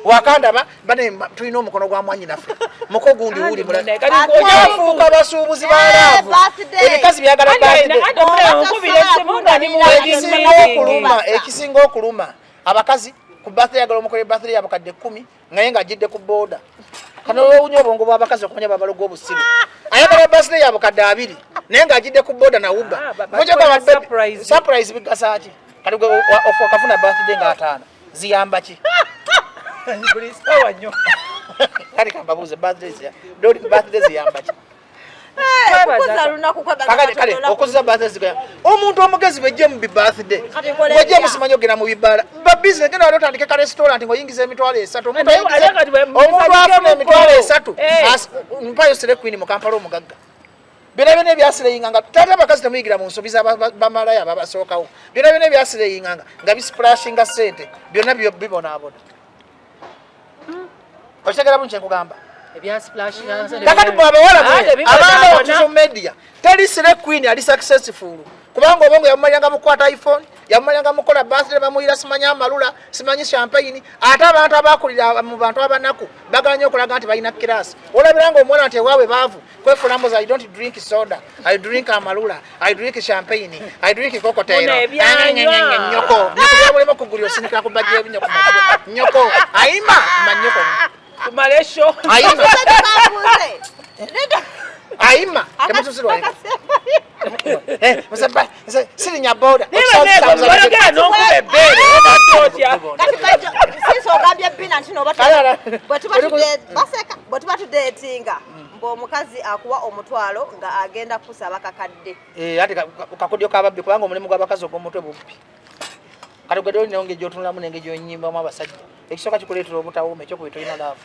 Wakandaba bane tulina omukono gwa mwanyinaffe muko gundi wuli Anti kati mulafuuka basuubuzi ba Eh, laavu. birthday. Ebikazi byagala birthday. Nkubira essimu nga ndi mu Ekisinga meeting. okuluma, ekisinga okuluma abakazi ku birthday yagala omukolera birthday yabakadde 10 naye ng'ajjidde ku booda. Kano wewunya obwongo bw'abakazi okumanya babaloga obusiru. Ayagala birthday yabukadde 2 naye ng'ajjidde ku booda na Uber. Ah, Mujja bakola gamba baby, surprise. surprise bigasa ki? Kati gwe okafuna birthday nga 5 ziyamba ki? Buli ssaawa nnyo. Kati kambabuuze birthday doli birthday ziyamba ki? Kukuza lunaku kwebaza Kakati kale Katonda. okuza birthday zigaya. Omuntu omugezi bwejje mu birthday. Kati nkola Bwejje ebya. musimanyi ogenda mu bibala. Ba business genda wali otandike ka restaurant ng'oyingiza emitwalo 3. Omuntu Naye ayingiza ate kati bwe- omuntu afuna musanyukemu emitwalo ko. 3. Eh. Mpayo sire queen mu Kampala omugagga. Byonna byonna ebyasireyinganga taata abakazi temuyigira mu nsobi z'abamalaya ababasookawo. Byonna byonna ebyasireyinganga nga bisplashinga ssente byonna bibonaabona. Okitegera bulungi kye nkugamba? Ebya splash Kakati mwe abawala Ah, mwe tebibonaabona. abaana ku social media teri sire queen ali successful kubanga obongo yamumaliranga mukukwata iPhone, yamumaliranga mukola birthday, bamuyira simanyi amalula, simanyi champagne. Ate abantu abakulira mu bantu abanaku bagala nnyo okulaga nti balina class. Olabira nga omuwala nti ewaabwe baavu kwefula mbuza, I don't drink soda, I drink amalula, I drink champagne, I drink cocktail. Muno ebyanywa. Nyoko nyoko byabulema okugulira osinikira ku bajja ebinyoko nyoko ayima ma nyoko Tumale show. ayima Omusajja kambuuze. Nedda. ayima temutusirwa sirinya boda. Oyogera n'onkuba ebbeere obadde otya? Kati bajjo, since ogambye Bina nti no Kale, ala. bwe tuba baseka, bwe tuba tudeetinga mbu omukazi akuwa omutwalo nga agenda kusaba kakadde. Ate kakodyo kababbi kubanga omulimu gw'abakazi ogw'omutwe bubbi. Kati gwe doli nengeri gyotunulamu nengeri gyonyimbamu abasajja ekisooka kikuleetera obutawooma, ekyokubiri tolina love.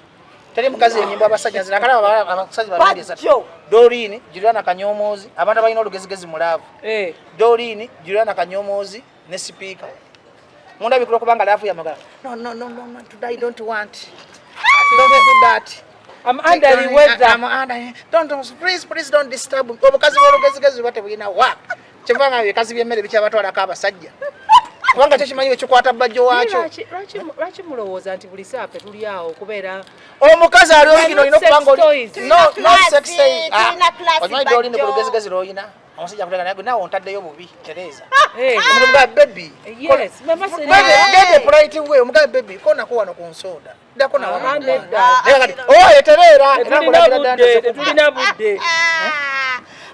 Teri mukazi enyimba abasajja nze nakalaba abasajja babiri esatu. Bajjo. Doreen Juliana Kanyomoozi, abantu abalina olugezigezi mu love. Doreen Juliana Kanyomoozi ne sipiika mundabikira okubanga love yamagala. No, no, no, no, no, today I don't want, don't do that. I'm under the weather. I'm under, don't, please, please don't disturb me. Obukazi bw'olugezigezi buba tebulina wa kyeva nga ebikazi by'emmere bikyabatwalako abasajja kubanga kyo kimanyi wekikwata bajjo waakyo. Lwaki mulowooza nti buli saa ffe tuli awo okubeera Omukazi ali olugino olina Not sex okubanga toys. No, Tulina no class, sex toys. Ah, tulina class, okimanyi Doreen ku bajjo. lugezigezi lw'olina omusajja akutega naye gwe naawe ontaddeyo bubi Tereza. Eh, Omuntu mugambe, baby, yes, mama baby, Serena. get a polite way. Omugambe, baby, konako wano ku nsonda ddako nawo. Ah, nedda. Naye kati oh etereera era Tetulina nkulagira ddala budde, nti tetulina budde.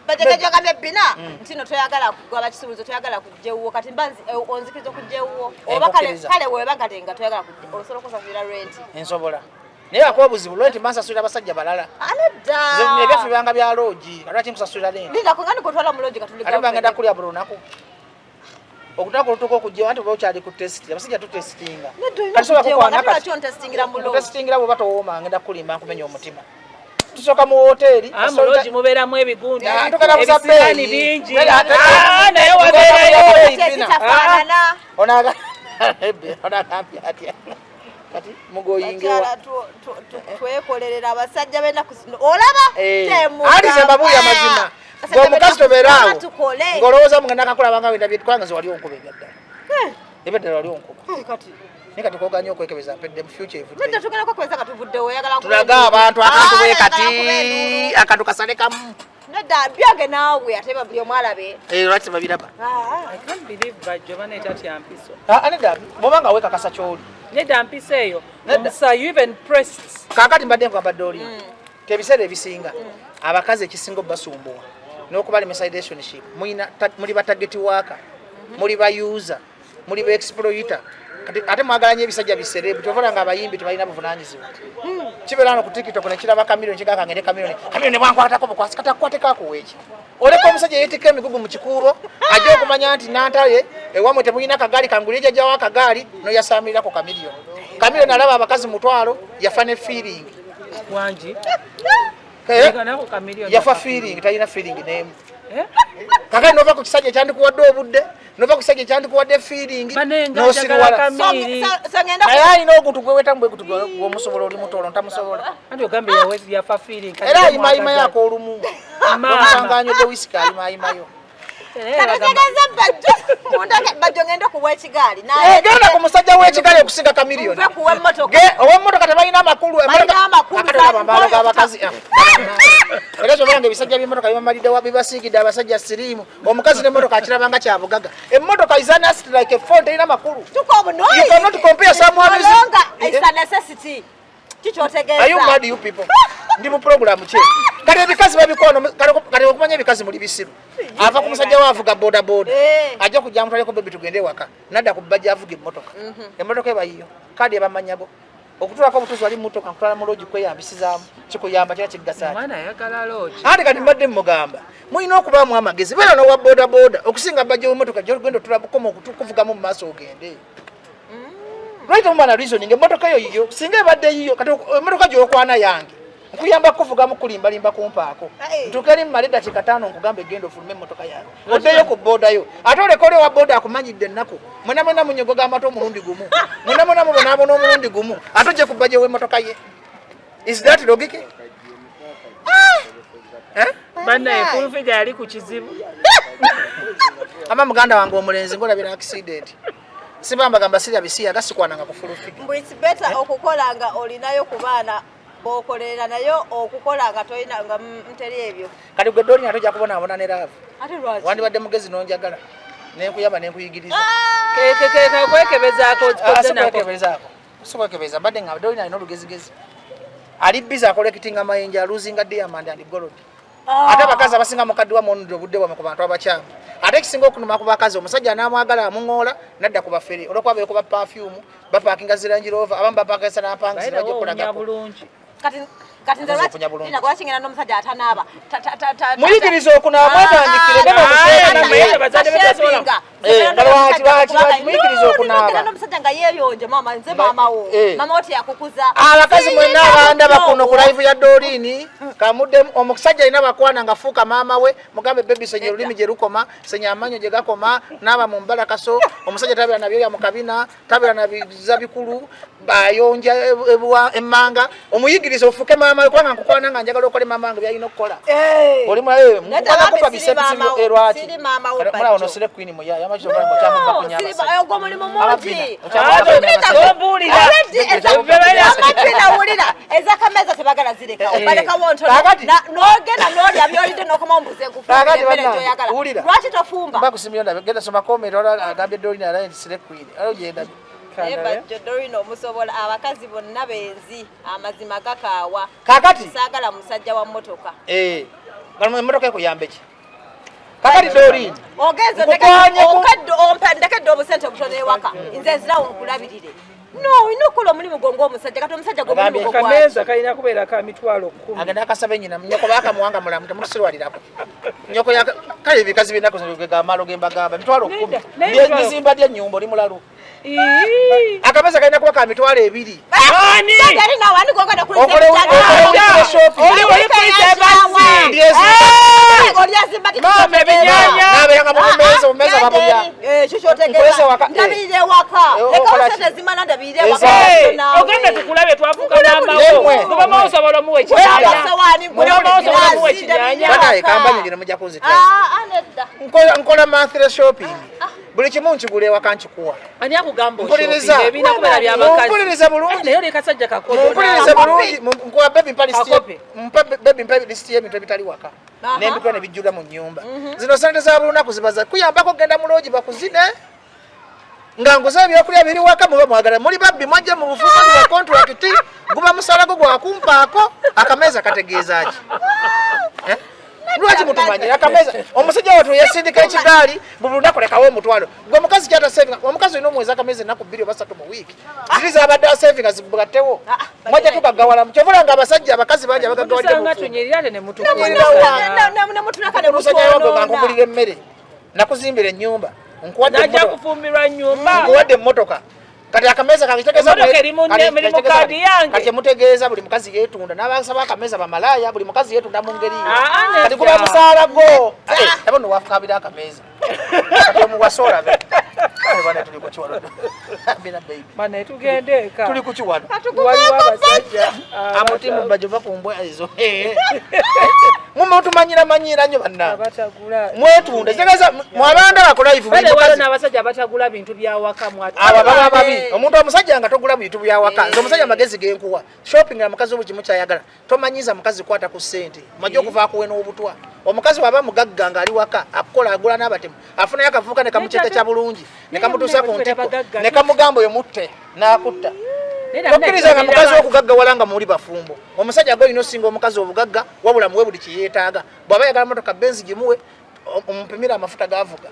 Bajjo ogambye Bina nti no toyagala kugaba kisuubizo, toyagala kujja ewuwo. Kati mba onzikiriza okujja ewuwo oba kale Nkukkiriza. kale weeba kati nga toyagala kujja osobola okusasulira renti. Nsobola naye akuba obuzibu lwenti mba nsasulira abasajja balala. Anedda. Nze ebyaffe bibanga bya lodge, lwaki nkusasulira renti? Linda kungani kutwala mu lodge katuli. Ate mba ngenda kulya buli lunaku okutaka olutuuka okujja anti oba okyali ku test, abasajja tutestinga. Nedda, olina Kati sobola okujja kukwana ewaka, kati lwaki ontestingira mu lodge? Kutestingira bw'oba towooma ngenda kulimba nkumenya omutima. Tusooka mu woteeri. Ah, mu lodge mubeeramu ebigundi Ah, tugenda buza ebisiraani bbeeyi. bingi. Ah, Ah, naye wabeerayo. Tekitafaanana. Onagambye atya kati mugoyingewa? Bakyala twekolerera abasajja b'ennaku zino olaba temugamba. Ati ze mbabuulira amazima. Abasajja Ng'omukazi b'ennaku tobeeraawo zino tukole. Ng'olowooza mugenda kakulaba nga wendabye kubanga nze wali onkuba ebyaddala, ebyaddala wali onkuba. Kati Naye kati koganya okwekebeza mpedde mu future evudde. Nedda, tugenda kwekweza nga tuvuddewo oyagala kuba Tulage enduulu. abantu akantu Ah, bwe oyagala kati kuba enduulu. akantu kasale kamu. Nedda, byange naawe ate buli omu alabe. Eh, lwaki tebabiraba? Ah. I can't believe Bajjo bane tatya mpiso. Ah, nedda, bw'oba nga weekakasa ky'oli. Nedda, mpiso eyo. Nedda. Omusa, you even pressed. Kaakati mbadde nkugamba oli ti ebiseera ebisinga abakazi ekisinga obasumbuwa n'okubalemesa relationship muli ba target worker, muli ba user, muli ba exploiter. Kati ate mwagala nnyo ebisajja biserebu kyova nga abayimbi tebalina buvunanyizibwa. Kibeera wano ku TikTok nekiraba Chameleone kigamba ngende Chameleone, Chameleone bwankwatako bukwasi. Kati akukwateko akuwa eki? Oleka omusajja yeetikka emigugu mu kikuubo ajja okumanya nti nantale ewamwe temulina kagaali kangulire jjajjawo akagaali noyasaamirako Chameleone. Chameleone alaba abakazi 500 yafa ne feeling. Wangi. Eh? Nako Chameleone. Yafa feeling, talina feeling nemu. Eh? Kakati nova ku kisajja ekyandikuwadde obudde, nova ku kisajja ekyandikuwadde feeling, Bane nga nosiriwala. njagala Kamiri. So ngenda Naye alina ogutu gwewetamu bwe gutu gwomusobola oli mutoolo ntamusobola. Anti ogambye yafa feeling. Kati Era ayimayimayo temwagaza. ak'olumu Maama. omusanga anywedde wisiki ayimayimayo. Kati Bajjo, mundage Bajjo ngende kuwa ekigaali. Genda ku musajja w'ekigaali okusinga Chameleone. Nve kuwa emmotoka. Ow'emmotoka tebalina amakulu. Balina amakulu. Akataba g'abakazi. Era kyobanga ebisajja by'emmotoka bibamalidde bibasiigidde abasajja siriimu. Omukazi n'emmotoka akiraba nga kya bugaga. Emmotoka is an asset like a phone, terina makulu. Tuko obunoyi. You cannot compare someone is no longer it's a necessity. Kikyotegeeza. Are you mad you people? Ndi mu program ki? Kati ebikazi babikono kati okumanya ebikazi muli bisiru. Ava ku musajja we avuga boda boda. Ajja kujja mutwaleko baby tugende waka. Nadda ku bajja avuga emmotoka. Emmotoka eba yiyo. Kadi ebamanyago. Okutulako obutuuzi wali mmotoka nkutwala mu loogi kweyambisizaamu kikuyamba kira kiggasaaki. Omwana ayagala loogi. Ate kati mbadde mmugamba mulina okubaamu amagezi beera n'owa boda boda okusinga bajja w'emmotoka gy'ogenda otula bukoma okuvugamu mu maaso ogende. Lwaki temuba na reasoning? Emmotoka eyo yiyo, singa ebadde yiyo kati emmotoka gy'okwana yange nkuyamba kuvugamu kulimbalimba kumpaako ntuuke eri mmale eddakiika 5 nkugamba egenda ofulume emmotoka yange oddeyo ku booda yo ate oleka oli owa booda akumanyidde ennaku mwena mwena munyogoga amata omulundi gumu mwena mwena mubonaabona omulundi gumu ate ojje ku bajje w'emmotoka ye. Is that logic? Eh? Bannaye Full Figure yali ku kizibu. Ama muganda wange omulenzi ng'olabira accident. Siba mbagamba sirya bisiyaga sikwananga ku Full Figure. Mbu it's better okukola nga olinayo ku baana b'okolerera naye okukola nga tolina nga nteri ebyo. Kati gwe Doreen ate ojja kubonaabona ne love. Ate lwaki? Wandibadde mugezi n'onjagala nenkuyamba nenkuyigiriza. Kwekebezaako Si kwekebezaako. Si kwekebeza mbadde nga Doreen alina olugezigezi. Ali busy akolekitinga amayinja aluzinga diamond and gold. Ate abakazi abasinga mukaddiwa mwonudde obudde bwamwe ku bantu abakyamu. Ate ekisinga okunuma ku bakazi omusajja anaamwagala amuŋoola nadda ku bafere olwokuba beekuba perfume bapakinga zi Range Rover abamu bapakisa n'apangisa By the bajja way, okulagako. bulungi. Kati kati nze Omukazi okunya bulungi. lwaki ngenda n'omusajja atanaaba? Muyigirize okunaaba mwetandikire genda omuseera. Bazadde betasobola. Nga lwaki lwaki lwaki muyigirize okunaaba? N'omusajja nga yeeyonja maama nze maama wo. Maama wo teyakukuza. Abakazi mwenna abandaba kuno ku live ya Doreen kamuddemu omusajja alina bakwana nga fuuka maama we mugambe baby senya olulimi gye lukoma senya amannyo gye gakoma naaba mu mbalakaso omusajja tabeera na byoya mu kabina tabeera na biza bikulu bayonja emmanga omuyigirize ofuuke maama we kubanga nkukwana nga njagala okole maama wange byalina okukola. Oli mulabe mukuba bisebiti lwaki? Siri maama wo Mulaba ono sire queen muya yamakizo bala mukyamubba kunya abasajja. Ogwo mulimu mungi. Tombuulira. Amapina wulira ez'akameeza tebagala zireka obalekawo ntono n'ogenda n'olya by'olidde n'okomawo mbuze nkufumbira emmere gy'oyagala. Lwaki tofumba? Mba kusimira ndabe genda soma comment olwa agambye Doreen alaye nti sire queen. Alo genda. Naye Bajjo Doreen omusobola abakazi bonna benzi amazima gakaawa. Kaakati saagala musajja wa mmotoka. Nga emmotoka ekuyambe ki? Kakati Doreen. Ogenze ndekedde obusente obutono ewaka. Nze nzirawo nkulabirire. No, olina okukola omulimu gwo ng'omusajja kati omusajja gwe mulimu gwo gwaki? Akameeza kalina kubeera ka 10,000. Agenda akasabe nnyina nnyoko baakamuwanga mulamu temutusirwalirako. Nnyoko kale ebikazi by'ennaku zino ge gamaalo ge mbagamba 10,000. Ndizimba dya ennyumba oli mulalu. Akameeza kalina kuba ka 20,000. Ani? Okole shopping. Maama ebinyanya. N'abeeranga mu bumeeza, obumeeza babulya. Ekyo waka. Ndabirire waka. Leka obusente zimala ndabirire waka. Ogenda tukulabe twafuuka n'amawo. Kuba mawo osobola omuwa ekinyanya. Banaye kambanyi gino mujja kunzita. Nkola monthly shopping. Buli kimu nkigula ewaka nkikuwa. Ani akugamba Mpuliriza. Ebina kubeera by'abakazi. Mumpulirize bulungi. Naye oli kasajja kakodo. Mumpulirize bulungi. Nkuwa baby mpa list. Kakope. Mpa baby mpa list y'ebintu ebitali waka. N'ebitwa ne bijjula mu nnyumba. Zino sente za buli lunaku ziba za kuyambako kugenda mu loogi bakuzine. Nga nguze ebyokulya biri waka muba mwagala muli babbi mwajja mu bufumbo bwa contract guba musala gwo gwakumpaako akameeza kategeeza ki? Lwaki mutumanyira akameeza omusajja wattu yasindika ekigaali buli lunaku lekawo omutwalo gwe omukazi kyata savinga omukazi olina omuweza akameeza ennaku 2 oba 3 mu wiiki ziri zabadde asavinga zibugattewo mwajja tugaggawalamu kyovula nga abasajja abakazi bangi abagaggawadde Mutusanga tunyirira ate ne mutukunamutulaka ne omusajja wagwe nga nkugulira emmere nakuzimbira ennyumba nkuwadde kufumbirwa nnyumba nkuwadde emmotoka kati akameeza kange kitegeeza kati mutegeeza buli mukazi yeetunda n'abasaba akameeza bamalaaya buli mukazi yeetunda mu ngeri ye kati guba musaala gwo abo no wafukabira akameeza kati omuwasa olabe Kale bana, tuli ku kiwano. Bina baby. Bane tugende eka. Tuli ku kiwano. Waliwo abasajja Amutimu bajova ku mbwa ezo. Mume otumanyira manyira nnyo banna. Abatagula. Mwetunda. Kitegeeza mwabanda bakola live buli Bale waliwo mukazi. n'abasajja abatagula bintu bya waka mwatu. Abo baba babi. Omuntu omusajja nga togula bintu bya waka. Nze omusajja amagezi genkuwa. Shopping na mukazi buli kimu kyayagala. Tomanyiza mukazi kwata ku ssente. Majja okuva akuwe n'obutwa. Omukazi waba mugagga ng'ali waka akukola agula n'abatemu. Afunayo akavubuka ne kamukyeta kya bulungi. Ne kamutuusa ku ntikko. Ne kamugamba oyo mutte n'akutta. Tokkiriza nga mukazi okugaggawala nga muli bafumbo. Omusajja gw'olina osinga omukazi obugagga wabula muwe buli kye yeetaaga. Bw'aba ayagala motoka Benz gimuwe, omupimire amafuta g'avuga.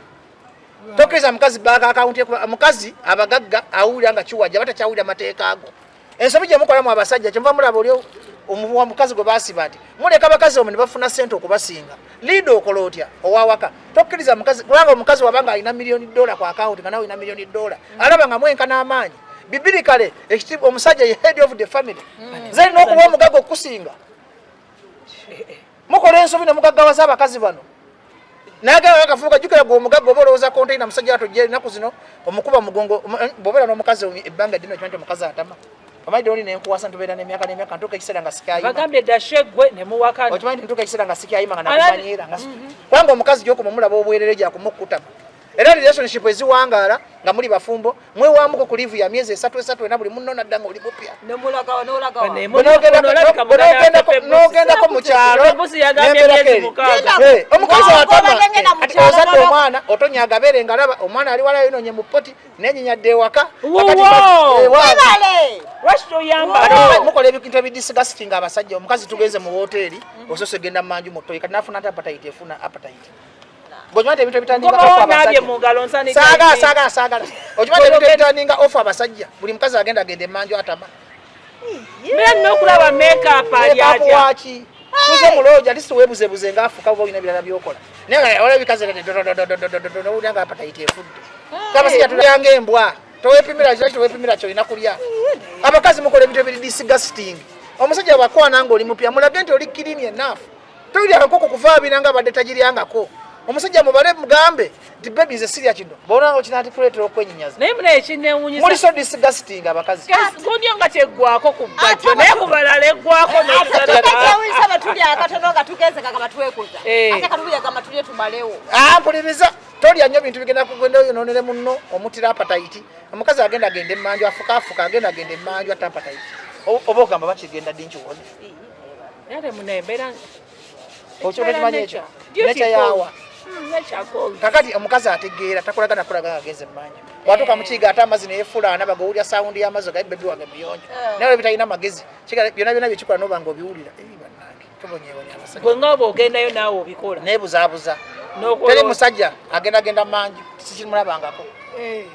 Tokkiriza mukazi bank account ye kuba mukazi abagagga awulira nga kiwajja aba takyawulira mateeka ago. Ensobi gye mukolamu abasajja kyenva mulaba oli omukazi gwe baasiba nti muleka abakazi omwo ne bafuna ssente okubasinga. Leader okola otya owawaka? Tokkiriza mukazi kubanga omukazi wabanga alina miliyoni dola ku account nga nawe olina miliyoni dola alaba nga mwenkana amaanyi. Bibirikale ekitiibwa omusajja ye head of the family. Nze nina okuba omugagga okukusinga. Mukola ensobi ne mugaggawaza abakazi bano. Nagamba akafuuka jjukira gwe omugagga oba olowooza container musajja watujja ennaku zino omukuba mugongo bw'obeera n'omukazi ebbanga ddene okimanyi nti omukazi atama. Omanyi doli nenkuwasa ntubeera n'emyaka n'emyaka ntuuka ekiseera nga sikyayima. Bagambye dashe gwe ne muwakana. Okimanyi nti ntuuka ekiseera nga sikyayima nga nakumanyiira nga kubanga omukazi gy'okoma omulaba obwerere gy'akumukutama. Era relationship eziwangaala nga muli bafumbo mwewamuko ku liivu ya myezi 3 3 4 buli munno nadda nga oli mupya. N'ogendako mu kyalo omukazi atama kati ozadde omwana otonya agabeere nga alaba omwana ali wala yononye mu ppoti nenyinyadde ewaka. Mukola ebintu ebidisgusting abasajja. Omukazi tugenze mu woteeri osoose genda manju mu toyi kati nafuna ate appetite efuna appetite. Bw'okimanyi nti ebintu ebitandinga off abasajja. Saagala, saagala, saagala. Okimanyi nti ebintu ebitandinga off abasajja. Buli mukazi agenda agenda emanju atama. Mbeera nina okulaba makeup ali atya. Waaki? Tuze mu lodge at least weebuzebuze ng'afuka oba olina ebirala by'okola. Naye nga waliwo ebikazi nowulira nga appetite efudde. Abasajja tulya ng'embwa. Toweepimira kyo toweepimira ky'olina kulya. Abakazi mukola ebintu ebiri disgusting. Omusajja bw'akwana ng'oli mupya mulage nti oli clean enough. Tolya nkoko kuvaabira nga abadde tagiryangako. Omusajja mubale mugambe nti baby nze sirya kino. Bw'olaba nga okinaatikuleetera okwenyinyaza. Naye munaye kinneewuunyisa. Muli so disgusting abakazi. Gonyo nga kyeggwako ku bbajjo naye ku balala eggwako n'ekirala. Ate kyewuunyisa bwe tulya akatono nga tugenze nga batwekuza. Ate katubulya gamba tulye tumalewo. Ah, mpuliriza. Tolya nnyo bintu bigenda kugenda oyonoonere munno omutira appetite. Omukazi agenda agenda emmanju afuka afuka agenda agenda emmanju atta appetite. Oba ogamba bakigenda ddi nkiwone. Naye munaye mbeera Okimanyi ekyo? Nature yawa. Kakati omukazi ategeera takolagana kulaga agenze emmanju. Bw'atuuka mu kiyiga ate amazzi ne yeefulaana bagowulira sawundi y'amazzi ogaye bebi wange muyonjo. Naye olwo bitalina magezi. Byonna byonna byekikola n'oba nga obiwulira. Bannange tubonyeebonye abasajja. Gwe nga bw'ogendayo naawe obikola. Neebuzaabuza. Teri musajja agendagenda manju sikimulabangako.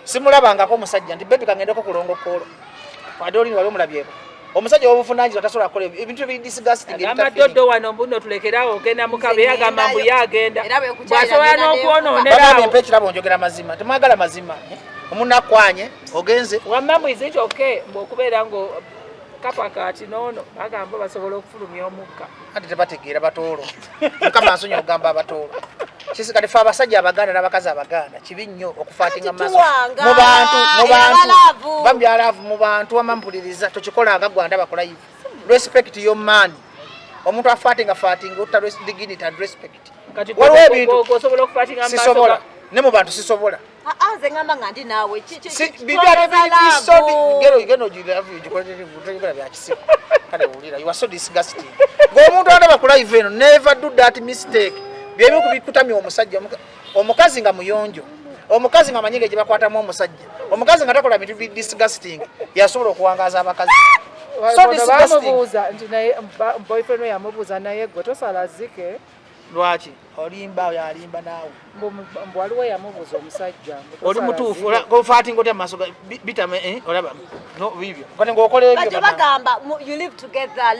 Simulabangako omusajja nti bebi kangendeko kulongokoolo. Wadde oli wali omulabyeko. Omusajja w'obuvunaanyizibwa tasobola kukola ebintu ebiri disgusting. Agamba Dodo wano mbuno tulekerawo ogenda mu kabe agamba mbu ye agenda. Bw'asobola n'okwonoonera awo. Bagambye mpa ekirabo njogera mazima. Temwagala mazima. Omunakwanye ogenze. Wamma mbu is it okay mbu okubeera ngo kapakaati n'ono bagamba basobola okufulumya omukka. Anti tebategeera batoolo. Mukama nsonyiwe okugamba abatoolo. Kisi kati ffe abasajja Abaganda n'abakazi Abaganda kibi nnyo okufaatinga mu maaso mu bantu mu bantu babyalaavu mu bantu wamma mpuliriza tokikolanga gwe andaba ku live. Respect your man. Omuntu afaatinga faatinga otta dignity and respect. Waliwo ebintu sisobola ne mu bantu sisobola. Nze ngamba nga ndi naawe. Kale wulira, you are so disgusting. Ng'omuntu andaba ku live eno, never do that mistake. By'ebimu ku bikutamya omusajja. Omukazi nga muyonjo, omukazi nga amanyi gye bakwatamu omusajja, omukazi nga takola bintu bi disgusting, yasobola okuwangaaza abakazi. So disgusting. Bamubuuza nti naye boyfriend we yamubuuza naye gwe tosala zike. Lwaki? Olimba oyo alimba naawe. Mbu waliwo yamubuuza omusajja. Oli mutuufu, ofaatinga otya mu maaso ga bitama, olaba no bibyo. Kati ng'okola ebyo. Bajja bagamba you live together.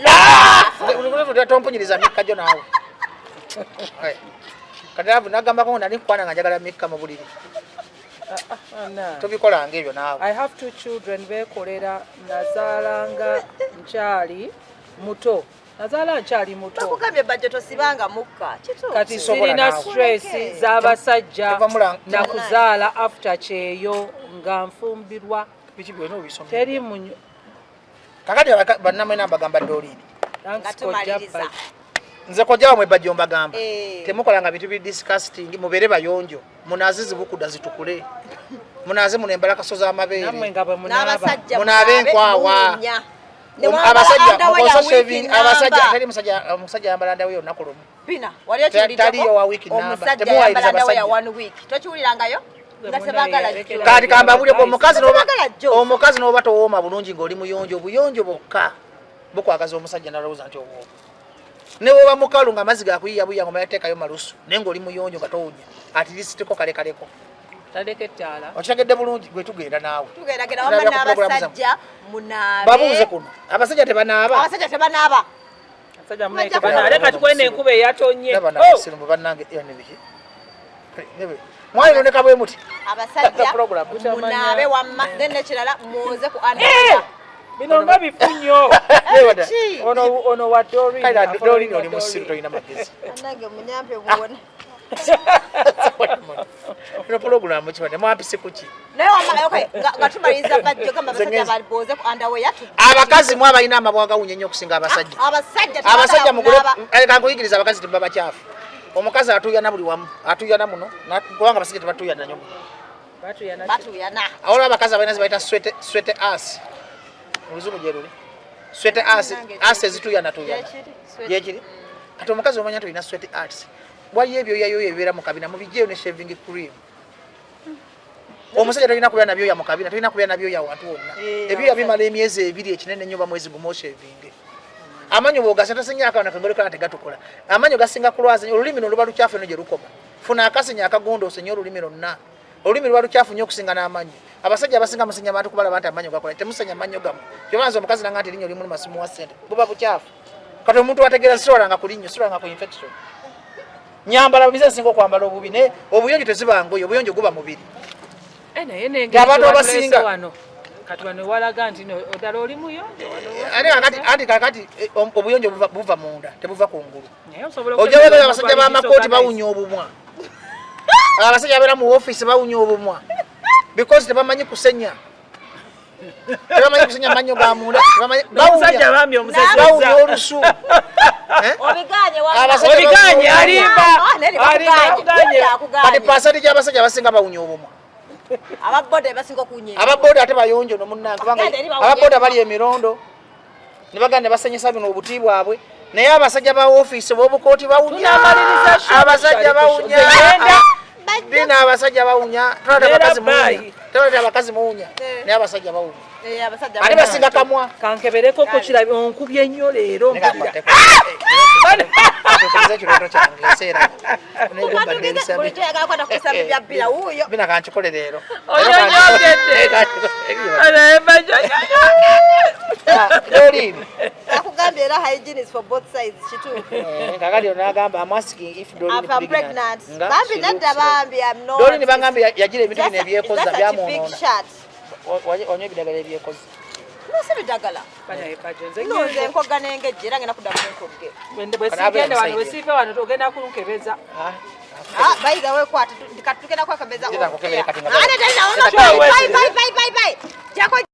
Tompunyiriza mikka gyo naawe. Kati avu nagambako nali nkwana nga njagala mikka mu buliri. Tobikolanga ebyo naawe. I have 2 children beekolera nazaalanga nkyali. Muto, nazaala nkyali muto. Bakugambye bajjo tosibanga mukka. Kituufu. Kati Sisobola sirina naawe. stress z'abasajja. Nakuzaala after kyeyo nga nfumbirwa. Biki byonna obisomye? Teri munyo. Kakati bannamwena mbagamba Doreen. Thanks, Nga Kojja tumaliriza. Bajjo. Nze kojja wamwe Bajjo mbagamba. Eh. Temukolanga bintu bi disgusting, mubeere bayonjo. Munaaze zibukuda zitukule. Munaaze muno embalakaso z'amabeere. Nammwe nga bwe munaaba. N'abasajja Munaabe enkwawa. muwunya. Ne mwambala Abasajja underwear mukozesa week shaving, namba. abasajja teri musajja, omusajja ayambala underwear olunaku lumu. Bina, wali okiwuliddeko? Taliyo wa week namba. Omusajja Temuwayiriza ayambala underwear basajja. one week. Tokiwulirangayo? Nga Mwe tebaagala muna jjo. Kati kambabuleko omukazi n'oba Tebaagala jjo. omukazi n'oba towooma bulungi ng'oli muyonjo, obuyonjo bwokka bukwagaza omusajja n'alowooza nti owooma. Ne bw'oba mukalu ng'amazzi gakuyiiya buyiiya ng'omala teekayo malusu, naye ng'oli muyonjo nga towunya, at least teko kalekaleko. Tandeka ettaala. Okitegedde bulungi, gwe tugenda naawe. Tugeragera wamma Tulabira ku programu n'abasajja munaabe. Babuuze kuno, abasajja tebanaaba. Abasajja tebanaaba. Abasajja munaye Bajja tebanaaba. Leka tukwene enkuba eyatonye. Laba Oh! n'abasiru mwe bannange, era ne biki? Nebe. Mwayononeka bwe muti. Abasajja Program. munaabe wamma, then n'ekirala mwoze ku Eh! underwear. Bino nga bifu nnyo. Newada. Ki? Ono wa Doreen. Kale afollowing Doreen wa oli musiru Doreen. tolina magezi. Bannange munyampe buwone. Eno pulogulaamu kiba nemwampise kuki? Naye wamma, okay, nga tumaliriza Bajjo, gamba abasajja booze ku underwear. Abakazi mwe abalina amabwa gawunya ennyo okusinga abasajja. Abasajja Abasajja tebagala mugule, kunaaba. kankuyigiriza, abakazi tebaba bakyafu. Omukazi atuuyana buli wamu, atuuyana muno, kubanga abasajja tebatuuyana nnyo muno. Batuyana ki? Batuuyana. Awaliwo abakazi abalina ze bayita sweat ass. Mu luzungu gye luli. Sweat ass, ass ezituuyanatuuyana. Gyekiri, sweat. Gyekiri? Kati omukazi omanya nti olina sweat ass. Waliyo ebyoyayoya ebibeera mu kabina, mubiggyeyo ne shaving cream. Omusajja tolina kubeera na byoya mu kabina, tolina kubeera na byoya wantu wonna. Eh, Ebyoya bimala emyezi 2 ekinene nnyo oba mwezi gumu oshavinge. Amanyo bw'ogasa tosinga akaana kagole kana tegatukola. Amanyo gasinga kulwaza nnyo, olulimi luno luba lukyafu eno gye lukoma. Funa akasinya akagonda osenye olulimi lwonna. Olulimi luba lukyafu nnyo okusinga n'amannyo. Abasajja abasinga musenya abantu kubalaba nti amannyo gakola, temusenya mannyo gammwe. Kyobanza omukazi nanga nti erinnyo limuluma simuwa ssente, buba bukyafu. Kati omuntu ategeera sirwalanga ku linnyo, sirwalanga ku infection. Nyambala bize nsinga okwambala obubi, naye obuyonjo teziba ngoye, obuyonjo guba mubiri. Eh, naye n'engeri Abantu gyewatuleese abasinga. wano. Kati wano walaga nti no, ddala oli muyonjo wano. Ate kakati obuyonjo buva munda, tebuva ku ngulu. Naye osobola Ojja okutegeera webala omuntu abasajja ali b'amakooti disorganized. bawunya obumwa. Abasajja abeera mu ofiisi bawunya obumwa. Because tebamanyi kusenya. Tebamanyi kusenya mannyo ga munda. Tebamanyi, N'omusajja bawunya. bambi omusajja Bawunya ozza. olusu. Eh? Obiganye wamma. Abasajja Obiganye, bawunya alimba. Ah, naye Alimba, bakuganye. akuganye. Akuganye. Kati pasenti gy'abasajja abasinga bawunya obumwa. Ababoda basinga okuwunya. Ababoda ate bayonjo no munnange, kubanga Baganda eri bawunya. ababoda bali emirondo. Ne bagenda ne basenyesa bino obuti bwabwe. Naye abasajja ba ofiisi b'obukooti bawunya. Tunamaliriza show. Abasajja bawunya. Ngenda. Bino abasajja bawunya. Tolata Era abakazi muwunya. bye. Tolata abakazi muwunya. Eh. Naye abasajja bawunya. Eh, abasajja Ate bawunya. basinga kamwa. Kankebereko ko kirabi onkubye nnyo leero mpulira. Tukuze ekirooto kyange eseera. Negomba dde ebisambi. Bulijjo oyagala kwata ku bisambi bya bbira wuuyo. Bina kankikole leero. Onyonyogedde. Naye Bajjo, Doreen. Akugambye era hygiene is for both sides, kituufu. Kakati ono n'agamba, I'm asking if Doreen If I'm pregnant. Nga Bambi she nedda looks like- bambi, I'm not. Doreen bangambye yagira ebintu bino ebyekoza That's such a big byamwonoona. shirt. Wanywa ebidagala ebyekoza. No, si bidagala. Banaye Bajjo, nze No, nze ngenda. nkogga n'engejje era ngenda kuddamu nkogge. Bwe sigenda wano, bwe siva wano togenda kunkebeza. Ah, by the way, kwata, tugenda kwekebeza Ngenda off kukebera air. kati nga Ah, nedda, nedda, Sure, bye, bye, bye, bye, bye. Jako